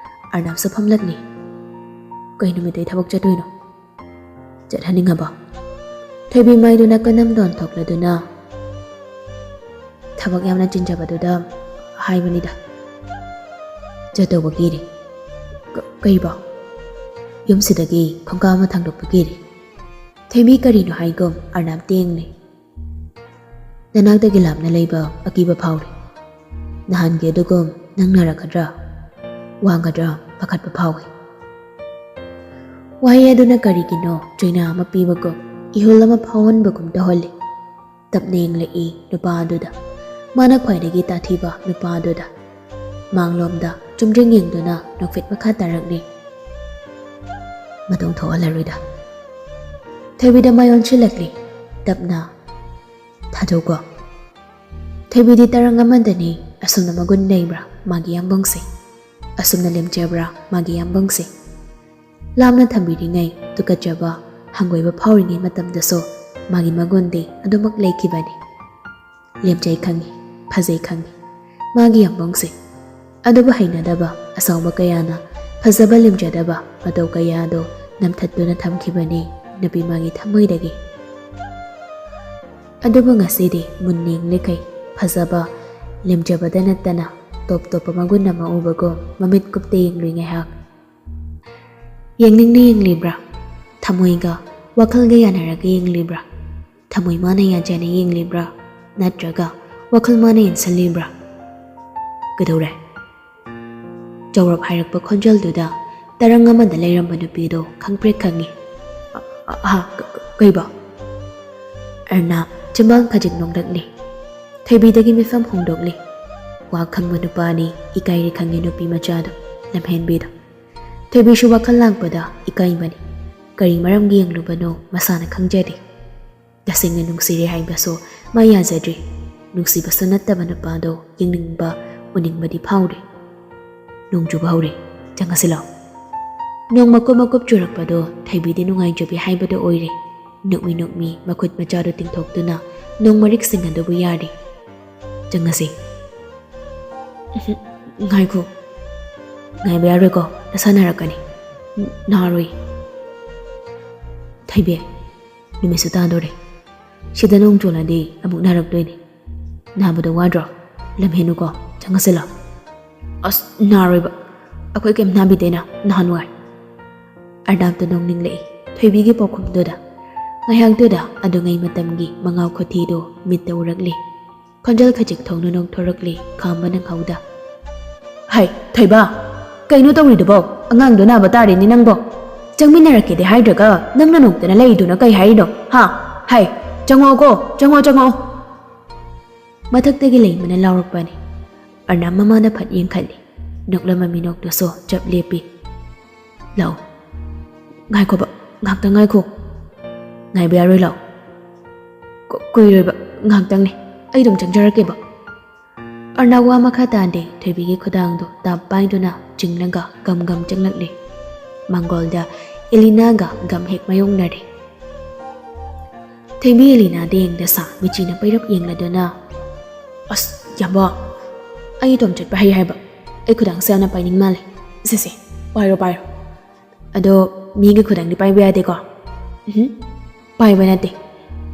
ꯑꯔꯅꯥꯞꯁꯨ ꯐꯝꯂꯛꯂꯤ꯫ "ꯀꯩ ꯅꯨꯃꯤꯠꯇꯩ ꯊꯕꯛ ꯆꯠꯇꯣꯏꯅꯣ? ꯆꯠꯍꯟꯅꯤꯡꯉꯕꯣ?" ꯊꯣꯏꯕꯤ ꯃꯥꯏꯗꯨꯅ ꯀꯅꯝꯗꯣꯟ ꯊꯣꯛꯂꯗꯨꯅ, "ꯊꯕꯛ ꯌꯥꯝꯅ ꯆꯤꯟꯖꯕꯗꯨꯗ ꯍꯥꯏꯕꯅꯤꯗ꯫" "ꯆꯠꯇꯧꯕ ꯀꯤꯔꯤ?" "ꯀ-, ꯀꯩꯕꯣ?" "ꯌꯨꯝꯁꯤꯗꯒꯤ ꯈꯣꯡꯀꯥꯞ ꯑꯃ ꯊꯥꯡꯗꯣꯛꯄ ꯀꯤꯔꯤ꯫" ꯊꯣꯏꯕꯤ ꯀꯔꯤꯅꯣ ꯍꯥꯏꯒꯨꯝ ꯑꯔꯅꯥꯞ ꯇꯦꯡꯂꯤ꯫ "ꯅꯅꯥꯛꯇꯒꯤ ꯂꯥꯞꯅ ꯂꯩꯕ ꯑꯀꯤꯕ ꯐꯥꯎꯔꯤ꯫ ꯅꯍꯥꯟꯒꯤ ꯑꯗꯨꯒꯨꯝ ꯅꯪ ꯅꯥꯔꯛꯀꯗ꯭ꯔꯥ, ꯋꯥꯒꯗ꯭ꯔꯥ ꯄꯥꯈꯠꯄ ꯐꯥꯎꯏ꯫" ꯋꯥꯍꯩ ꯑꯗꯨꯅ ꯀꯔꯤꯒꯤꯅꯣ ꯆꯩꯅꯥ ꯑꯃ ꯄꯤꯕꯒꯨꯝ, ꯏꯍꯨꯜ ꯑꯃ ꯐꯥꯎꯍꯟꯕꯒꯨꯝ ꯇꯧꯍꯜꯂꯤ꯫ ꯇꯞꯅ ꯌꯦꯡꯂꯛꯏ ꯅꯨꯄꯥ ꯑꯗꯨꯗ꯫ ꯃꯥꯅ ꯈ꯭ꯋꯥꯏꯗꯒꯤ ꯇꯥꯊꯤꯕ ꯅꯨꯄꯥ ꯑꯗꯨꯗ꯫ ꯃꯥꯡꯂꯣꯝꯗ ꯆꯨꯝꯗ꯭ꯔꯤꯡ ꯌꯦꯡꯗꯨꯅ ꯅꯣꯛꯐꯦꯠ ꯃꯈꯥ ꯇꯥꯔꯛꯂꯤ꯫ "ꯃꯇꯨꯡ ꯊꯣꯛꯍꯜꯂꯔꯣꯏꯗ꯫" ꯊꯣꯏꯕꯤꯗ ꯃꯥꯏ ꯑꯣꯟꯁꯤꯜꯂꯛꯂꯤ ꯇꯞꯅ꯫ "ꯊꯥꯗꯣꯛꯀꯣ꯫" ꯊꯣꯏꯕꯤꯗꯤ ꯇꯔꯪ ꯑꯃꯗꯅꯤ꯫ ꯑꯁꯨꯝꯅ ꯃꯒꯨꯟ ꯂꯩꯕ꯭ꯔꯥ ꯃꯥꯒꯤ ꯌꯥꯝꯕꯨꯡꯁꯦ? ꯑꯁꯨꯝꯅ ꯂꯦꯝꯖꯕ꯭ꯔꯥ ꯃꯥꯒꯤ ꯌꯥꯝꯕꯨꯡꯁꯦ? ꯂꯥꯞꯅ ꯊꯝꯕꯤꯔꯤꯉꯩ ꯇꯨꯀꯠꯆꯕ, ꯍꯪꯒꯣꯏꯕ ꯐꯥꯎꯔꯤꯉꯩ ꯃꯇꯝꯗꯁꯨ ꯃꯥꯒꯤ ꯃꯒꯨꯟꯗꯤ ꯑꯗꯨꯃꯛ ꯂꯩꯈꯤꯕꯅꯤ꯫ ꯂꯦꯝꯖꯩ ꯈꯪꯉꯤ, ꯐꯖꯩ ꯈꯪꯉꯤ꯫ ꯃꯥꯒꯤ ꯌꯥꯝꯕꯨꯡꯁꯦ꯫ ꯑꯗꯨꯕꯨ ꯍꯩꯅꯗꯕ ꯑꯁꯥꯎꯕ ꯀꯌꯥꯅ ꯐꯖꯕ ꯂꯦꯝꯖꯗꯕ ꯃꯇꯧ ꯀꯌꯥ ꯑꯗꯨ ꯅꯝꯊꯠꯇꯨꯅ ꯊꯝꯈꯤꯕꯅꯤ ꯅꯨꯄꯤ ꯃꯥꯒꯤ ꯊꯃꯣꯏꯗꯒꯤ꯫ ꯑꯗꯨꯕꯨ ꯉꯁꯤꯗꯤ ꯃꯨꯟꯅ ꯌꯦꯡꯂꯤꯈꯩ ꯐꯖꯕ, ꯂꯦꯝꯖꯕꯗ ꯅꯠꯇꯅ ꯇꯣꯞ ꯇꯣꯞꯄ ꯃꯒꯨꯟ ꯑꯃ ꯎꯕꯒꯨꯝ ꯃꯃꯤꯠ ꯀꯨꯞꯇ ꯌꯦꯡꯂꯨꯏ ꯉꯥꯏꯍꯥꯛ꯫ ꯌꯦꯡꯅꯤꯡꯅ ꯌꯦꯡꯂꯤꯕ꯭ꯔꯥ? ꯊꯃꯣꯏꯒ ꯋꯥꯈꯜꯒ ꯌꯥꯅꯔꯒ ꯌꯦꯡꯂꯤꯕ꯭ꯔꯥ? ꯊꯃꯣꯏ ꯃꯥꯅ ꯌꯥꯖꯅ ꯌꯦꯡꯂꯤꯕ꯭ꯔꯥ? ꯅꯠꯇ꯭ꯔꯒ ꯋꯥꯈꯜ ꯃꯥꯅ ꯌꯦꯡꯁꯤꯜꯂꯤꯕ꯭ꯔꯥ? ꯀꯩꯗꯧꯔꯦ? ꯆꯥꯎꯔꯞ ꯍꯥꯏꯔꯛꯄ ꯈꯣꯟꯖꯦꯜꯗꯨꯗ ꯇꯔꯪ ꯑꯃꯗ ꯂꯩꯔꯝꯕ ꯅꯨꯄꯤꯗꯣ ꯈꯪꯄ꯭ꯔꯦꯛ ꯈꯪꯉꯤ꯫ "ꯑ-, ꯑ-, ꯍꯥ, ꯀ-, ꯀ-, ꯀꯩꯕ?" ꯑꯔꯅꯥꯕ ꯆꯤꯝꯕꯥꯜ ꯈꯖꯤꯛ ꯅꯣꯡꯂꯛꯂꯤ꯫ ꯊꯣꯏꯕꯤꯗꯒꯤ ꯃꯤꯐꯝ ꯍꯣꯡꯗꯣꯛꯂꯤ꯫ ꯋꯥ ꯈꯪꯕ ꯅꯨꯄꯥꯅꯤ, ꯏꯀꯥꯏꯔꯦ ꯈꯪꯉꯤ ꯅꯨꯄꯤ ꯃꯆꯥꯗꯣ, ꯂꯝꯍꯦꯟꯕꯤꯗꯣ꯫ ꯊꯣꯏꯕꯤꯁꯨ ꯋꯥꯈꯜ ꯂꯥꯡꯄꯗ ꯏꯀꯥꯏꯕꯅꯤ꯫ ꯀꯔꯤ ꯃꯔꯝꯒꯤ ꯌꯦꯡꯂꯨꯕꯅꯣ ꯃꯁꯥꯅ ꯈꯪꯖꯗꯦ꯫ ꯇꯁꯦꯡꯅ ꯅꯨꯡꯁꯤꯔꯦ ꯍꯥꯏꯕꯁꯨ ꯃꯥ ꯌꯥꯖꯗ꯭ꯔꯤ꯫ ꯅꯨꯡꯁꯤꯕꯁꯨ ꯅꯠꯇꯕ ꯅꯨꯄꯥꯗꯣ ꯌꯦꯡꯅꯤꯡꯕ, ꯎꯅꯤꯡꯕꯗꯤ ꯐꯥꯎꯔꯤ꯫ "ꯅꯣꯡ ꯆꯨꯕ ꯍꯧꯔꯦ, ꯆꯪꯉꯁꯤ ꯂꯥꯎ꯫" ꯅꯣꯡ ꯃꯀꯨꯞ ꯃꯀꯨꯞ ꯆꯨꯔꯛꯄꯗꯣ ꯊꯣꯏꯕꯤꯗꯤ ꯅꯨꯡꯉꯥꯏꯖꯕꯤ ꯍꯥꯏꯕꯗꯣ ꯑꯣꯏꯔꯦ꯫ ꯅꯣꯛꯃꯤ ꯅꯣꯛꯃꯤ ꯃꯈꯨꯠ ꯃꯆꯥꯗꯨ ꯇꯤꯡꯊꯣꯛꯇꯨꯅ ꯅꯣꯡ ꯃꯔꯤꯛꯁꯤꯡ ꯑꯗꯨꯕꯨ ꯌꯥꯔꯤ꯫ "ꯆꯪꯉꯁꯤ꯫" "ꯎꯝ, ꯉꯥꯏꯈꯣ꯫ ꯉꯥꯏꯕ ꯌꯥꯔꯣꯏꯀꯣ, ꯅꯁꯥ ꯅꯥꯔꯛꯀꯅꯤ꯫" "ꯎꯝ, ꯅꯥꯔꯣꯏ꯫" "ꯊꯣꯏꯕꯤ, ꯅꯨꯃꯤꯠꯁꯨ ꯇꯥꯗꯣꯔꯦ꯫ ꯁꯤꯗ ꯅꯣꯡ ꯆꯣꯠꯂꯗꯤ ꯑꯃꯨꯛ ꯅꯥꯔꯛꯇꯣꯏꯅꯦ꯫ ꯅꯥꯕꯗꯣ ꯋꯥꯗ꯭ꯔꯣ? ꯂꯝꯍꯦꯟꯅꯨꯀꯣ, ꯆꯪꯉꯁꯤꯂꯣ꯫" "ꯑꯁ, ꯅꯥꯔꯣꯏꯕ꯫ ꯑꯩꯈꯣꯏ ꯀꯩꯝ ꯅꯥꯕꯤꯗꯦꯅ ꯅꯍꯥꯟꯋꯥꯏ꯫" ꯑꯔꯅꯥꯕꯇ ꯅꯣꯡꯅꯤꯡꯂꯛꯏ ꯊꯣꯏꯕꯤꯒꯤ ꯄꯥꯎꯈꯨꯝꯗꯨꯗ꯫ ꯉꯥꯏꯍꯥꯛꯇꯨꯗ ꯑꯗꯨꯉꯩ ꯃꯇꯝꯒꯤ ꯃꯉꯥꯎ ꯈꯨꯊꯤꯗꯨ ꯃꯤꯠꯇ ꯎꯔꯛꯂꯤ꯫ ꯈꯣꯟꯖꯦꯜ ꯈꯖꯤꯛ ꯊꯣꯡꯅ ꯅꯣꯡꯊꯣꯔꯛꯂꯤ ꯈꯥꯝꯕ ꯅꯪꯍꯧꯗ꯫ "ꯍꯩ, ꯊꯣꯏꯕ! ꯀꯩꯅꯣ ꯇꯧꯔꯤꯗꯨꯕꯣ? ꯑꯉꯥꯡꯗꯣ ꯅꯥꯕ ꯇꯥꯔꯦꯅꯦ ꯅꯪꯕꯣ꯫ ꯆꯪꯃꯤꯟꯅꯔꯛꯀꯦꯗꯤ ꯍꯥꯏꯗ꯭ꯔꯒ ꯅꯪꯅ ꯅꯣꯛꯇꯅ ꯂꯩꯔꯤꯗꯨꯅ ꯀꯩ ꯍꯥꯏꯔꯤꯅꯣ? ꯍꯥ? ꯍꯩ, ꯆꯪꯉꯛꯑꯣꯀꯣ, ꯆꯪꯉꯛꯑꯣ, ꯆꯪꯉꯛꯑꯣ!" ꯃꯊꯛꯇꯒꯤ ꯂꯩꯃꯅ ꯂꯥꯎꯔꯛꯄꯅꯤ꯫ ꯑꯔꯅꯥꯕ ꯃꯃꯥꯗ ꯐꯠ ꯌꯦꯡꯈꯠꯂꯤ꯫ ꯅꯣꯛꯂꯝꯕ ꯃꯤꯅꯣꯛꯇꯨꯁꯨ ꯆꯞ ꯂꯦꯞꯄꯤ꯫ "ꯂꯥꯛꯑꯣ꯫ ꯉꯥꯏꯈꯣꯕ, ꯉꯥꯏꯍꯥꯛꯇꯪ ꯉꯥꯏꯈꯣ꯫" "ꯉꯥꯏꯕ ꯌꯥꯔꯣꯏ, ꯂꯥꯛꯑꯣ꯫" "ꯀꯨ-, ꯀꯨꯏꯔꯣꯏꯕ, ꯉꯥꯏꯍꯥꯛꯇꯪꯅꯦ꯫ ꯑꯩ ꯑꯗꯨꯝ ꯆꯪꯖꯔꯛꯀꯦꯕ꯫" ꯑꯔꯅꯥꯕ ꯋꯥ ꯃꯈꯥ ꯇꯥꯗꯦ, ꯊꯣꯏꯕꯤꯒꯤ ꯈꯨꯗꯥꯡꯗꯨ ꯇꯥꯞ ꯄꯥꯏꯗꯨꯅ ꯆꯤꯡꯂꯒ ꯒꯝ ꯒꯝ ꯆꯪꯂꯛꯂꯤ꯫ ꯃꯥꯡꯒꯣꯜꯗ ꯑꯦꯂꯤꯅꯥꯒ ꯒꯝ ꯍꯦꯛ ꯃꯥꯌꯣꯛꯅꯔꯦ꯫ ꯊꯣꯏꯕꯤ ꯑꯦꯂꯤꯅꯥꯗ ꯌꯦꯡꯗ ꯁꯥ ꯃꯤꯆꯤꯅ ꯄꯩꯔꯞ ꯌꯦꯡꯂꯗꯨꯅ, "ꯑꯁ, ꯌꯥꯝꯕ, ꯑꯩ ꯏꯇꯣꯝ ꯆꯠꯄ ꯍꯩ ꯍꯥꯏꯕ꯫ ꯑꯩ ꯈꯨꯗꯥꯡꯁꯦ ꯌꯥꯝꯅ ꯄꯥꯏꯅꯤꯡ ꯃꯥꯜꯂꯦ꯫ ꯁꯦ, ꯁꯦ, ꯄꯥꯏꯔꯣ, ꯄꯥꯏꯔꯣ꯫ ꯑꯗꯣ ꯃꯤꯒꯤ ꯈꯨꯗꯥꯡꯗꯤ ꯄꯥꯏꯕ ꯌꯥꯗꯦꯀꯣ?" "ꯎꯝ, ꯄꯥꯏꯕ ꯅꯠꯇꯦ,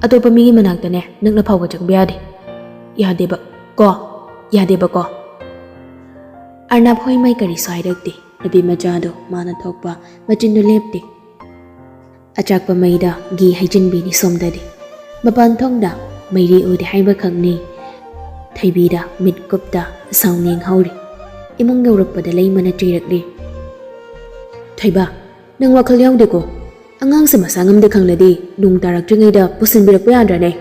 ꯑꯇꯣꯞꯄ ꯃꯤꯒꯤ ꯃꯅꯥꯛꯇꯅꯦ ꯅꯛꯅ ꯐꯥꯎꯕ ꯆꯪꯕ ꯌꯥꯗꯦ꯫ ꯌꯥꯗꯦꯕ ꯀꯣ? ꯌꯥꯗꯦꯕꯀꯣ? ꯑꯔꯅꯕ ꯍꯣꯏ ꯃꯩ ꯀꯔꯤꯁꯨ ꯍꯥꯏꯔꯛꯇꯦ꯫ ꯅꯨꯄꯤ ꯃꯆꯥꯗꯣ ꯃꯥꯅ ꯊꯣꯛꯄ ꯃꯆꯤꯟꯗꯨ ꯂꯦꯞꯇꯦ꯫ ꯑꯆꯥꯛꯄ ꯃꯩꯗ ꯘꯤ ꯍꯩꯖꯤꯟꯕꯤꯅꯤ ꯁꯣꯝꯗꯗꯤ꯫ ꯃꯄꯥꯟ ꯊꯣꯡꯗ ꯃꯩꯔꯤ ꯎꯗꯦ ꯍꯥꯏꯕ ꯈꯛꯅꯤ꯫ ꯊꯣꯏꯕꯤꯗ ꯃꯤꯠ ꯀꯨꯞꯇ ꯁꯥꯎꯅꯤꯡ ꯍꯧꯔꯤ꯫ ꯏꯃꯨꯡ ꯌꯧꯔꯛꯄꯗ ꯂꯩꯃꯅ ꯆꯩꯔꯛꯂꯤ꯫ "ꯊꯣꯏꯕ, ꯅꯪ ꯋꯥꯈꯜ ꯌꯥꯎꯗꯦꯀꯣ? ꯑꯉꯥꯡꯁꯦ ꯃꯁꯥ ꯉꯝꯗꯦ ꯈꯪꯂꯗꯤ ꯅꯣꯡ ꯇꯥꯔꯛꯇ꯭ꯔꯤꯉꯩꯗ ꯄꯨꯁꯤꯟꯕꯤꯔꯛꯄ ꯌꯥꯗ꯭ꯔꯅꯦ?"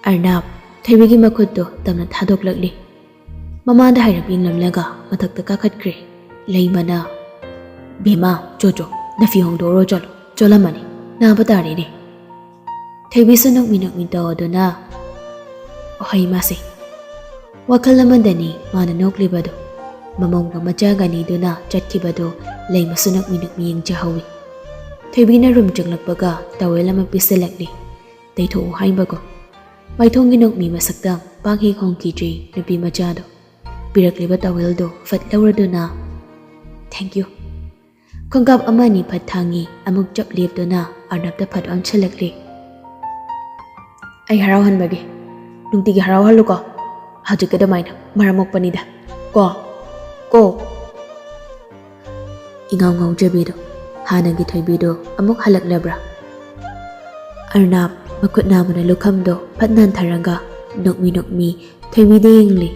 ꯑꯔꯅꯕ ꯊꯣꯏꯕꯤꯒꯤ ꯃꯈꯨꯠꯇꯨ ꯇꯞꯅ ꯊꯥꯗꯣꯛꯂꯛꯂꯤ꯫ ꯃꯃꯥꯗ ꯍꯥꯏꯔꯞ ꯌꯦꯡꯂꯝꯂꯒ ꯃꯊꯛꯇ ꯀꯥꯈꯠꯈ꯭ꯔꯦ꯫ ꯂꯩꯃꯅ, "ꯕꯦꯝꯃ, ꯆꯣ ꯆꯣ, ꯅꯐꯤ ꯍꯣꯡꯗꯣꯛꯎꯔꯣ, ꯆꯠꯂꯣ, ꯆꯣꯠꯂꯝꯃꯅꯤ, ꯅꯥꯕ ꯇꯥꯔꯦꯅꯦ꯫" ꯊꯣꯏꯕꯤꯁꯨ ꯅꯣꯛꯃꯤ ꯅꯣꯛꯃꯤ ꯇꯧꯗꯨꯅ, "ꯍꯣꯏ ꯃꯥꯁꯦ꯫" ꯋꯥꯈꯜ ꯑꯃꯗꯅꯤ ꯃꯥꯅ ꯅꯣꯛꯂꯤꯕꯗꯨ꯫ ꯃꯃꯧꯒ ꯃꯆꯥꯒ ꯑꯅꯤꯗꯨꯅ ꯆꯠꯈꯤꯕꯗꯨ ꯂꯩꯃꯁꯨ ꯅꯣꯛꯃꯤ ꯅꯣꯛꯃꯤ ꯌꯦꯡꯖꯍꯧꯏ꯫ ꯊꯣꯏꯕꯤꯅ ꯔꯨꯝ ꯆꯪꯂꯛꯄꯒ ꯇꯋꯦꯜ ꯑꯃ ꯄꯤꯁꯤꯜꯂꯛꯂꯤ꯫ "ꯇꯩꯊꯣꯛꯎ" ꯍꯥꯏꯕꯒꯨꯝ꯫ ꯃꯥꯏꯊꯣꯡꯒꯤ ꯅꯣꯛꯃꯤ ꯃꯁꯛꯇ ꯄꯥꯛ ꯍꯦꯛ ꯍꯣꯡꯈꯤꯗ꯭ꯔꯤ ꯅꯨꯄꯤ ꯃꯆꯥꯗꯣ꯫ ꯄꯤꯔꯛꯂꯤꯕ ꯇꯋꯦꯜꯗꯨ ꯐꯠ ꯂꯧꯔꯗꯨꯅ, "Thank you꯫" ꯈꯣꯡꯀꯥꯞ ꯑꯃ ꯑꯅꯤ ꯐꯠ ꯊꯥꯡꯉꯤ, ꯑꯃꯨꯛ ꯆꯞ ꯂꯦꯞꯇꯨꯅ ꯑꯔꯅꯕꯇ ꯐꯠ ꯑꯣꯟꯁꯤꯜꯂꯛꯂꯤ꯫ "ꯑꯩ ꯍꯔꯥꯎꯍꯟꯕꯒꯦ꯫ ꯅꯨꯡꯇꯤꯒꯤ ꯍꯔꯥꯎꯍꯜꯂꯨꯀꯣ, ꯍꯧꯖꯤꯛꯀꯤ ꯑꯗꯨꯃꯥꯏꯅ ꯃꯔꯝ ꯃꯣꯛꯄꯅꯤꯗ꯫ ꯀꯣ, ꯀꯣ꯫" ꯏꯉꯥꯎ ꯉꯥꯎꯖꯕꯤꯗꯣ, ꯍꯥꯟꯅꯒꯤ ꯊꯣꯏꯕꯤꯗꯣ ꯑꯃꯨꯛ ꯍꯜꯂꯛꯂꯕ꯭ꯔꯥ? ꯑꯔꯅꯕ ꯃꯈꯨꯠ ꯅꯥꯝꯃꯅ ꯂꯨꯈꯝꯗꯣ ꯐꯠ ꯅꯥꯟꯊꯔꯒ ꯅꯣꯛꯃꯤ ꯅꯣꯛꯃꯤ ꯊꯣꯏꯕꯤꯗ ꯌꯦꯡꯂꯤ꯫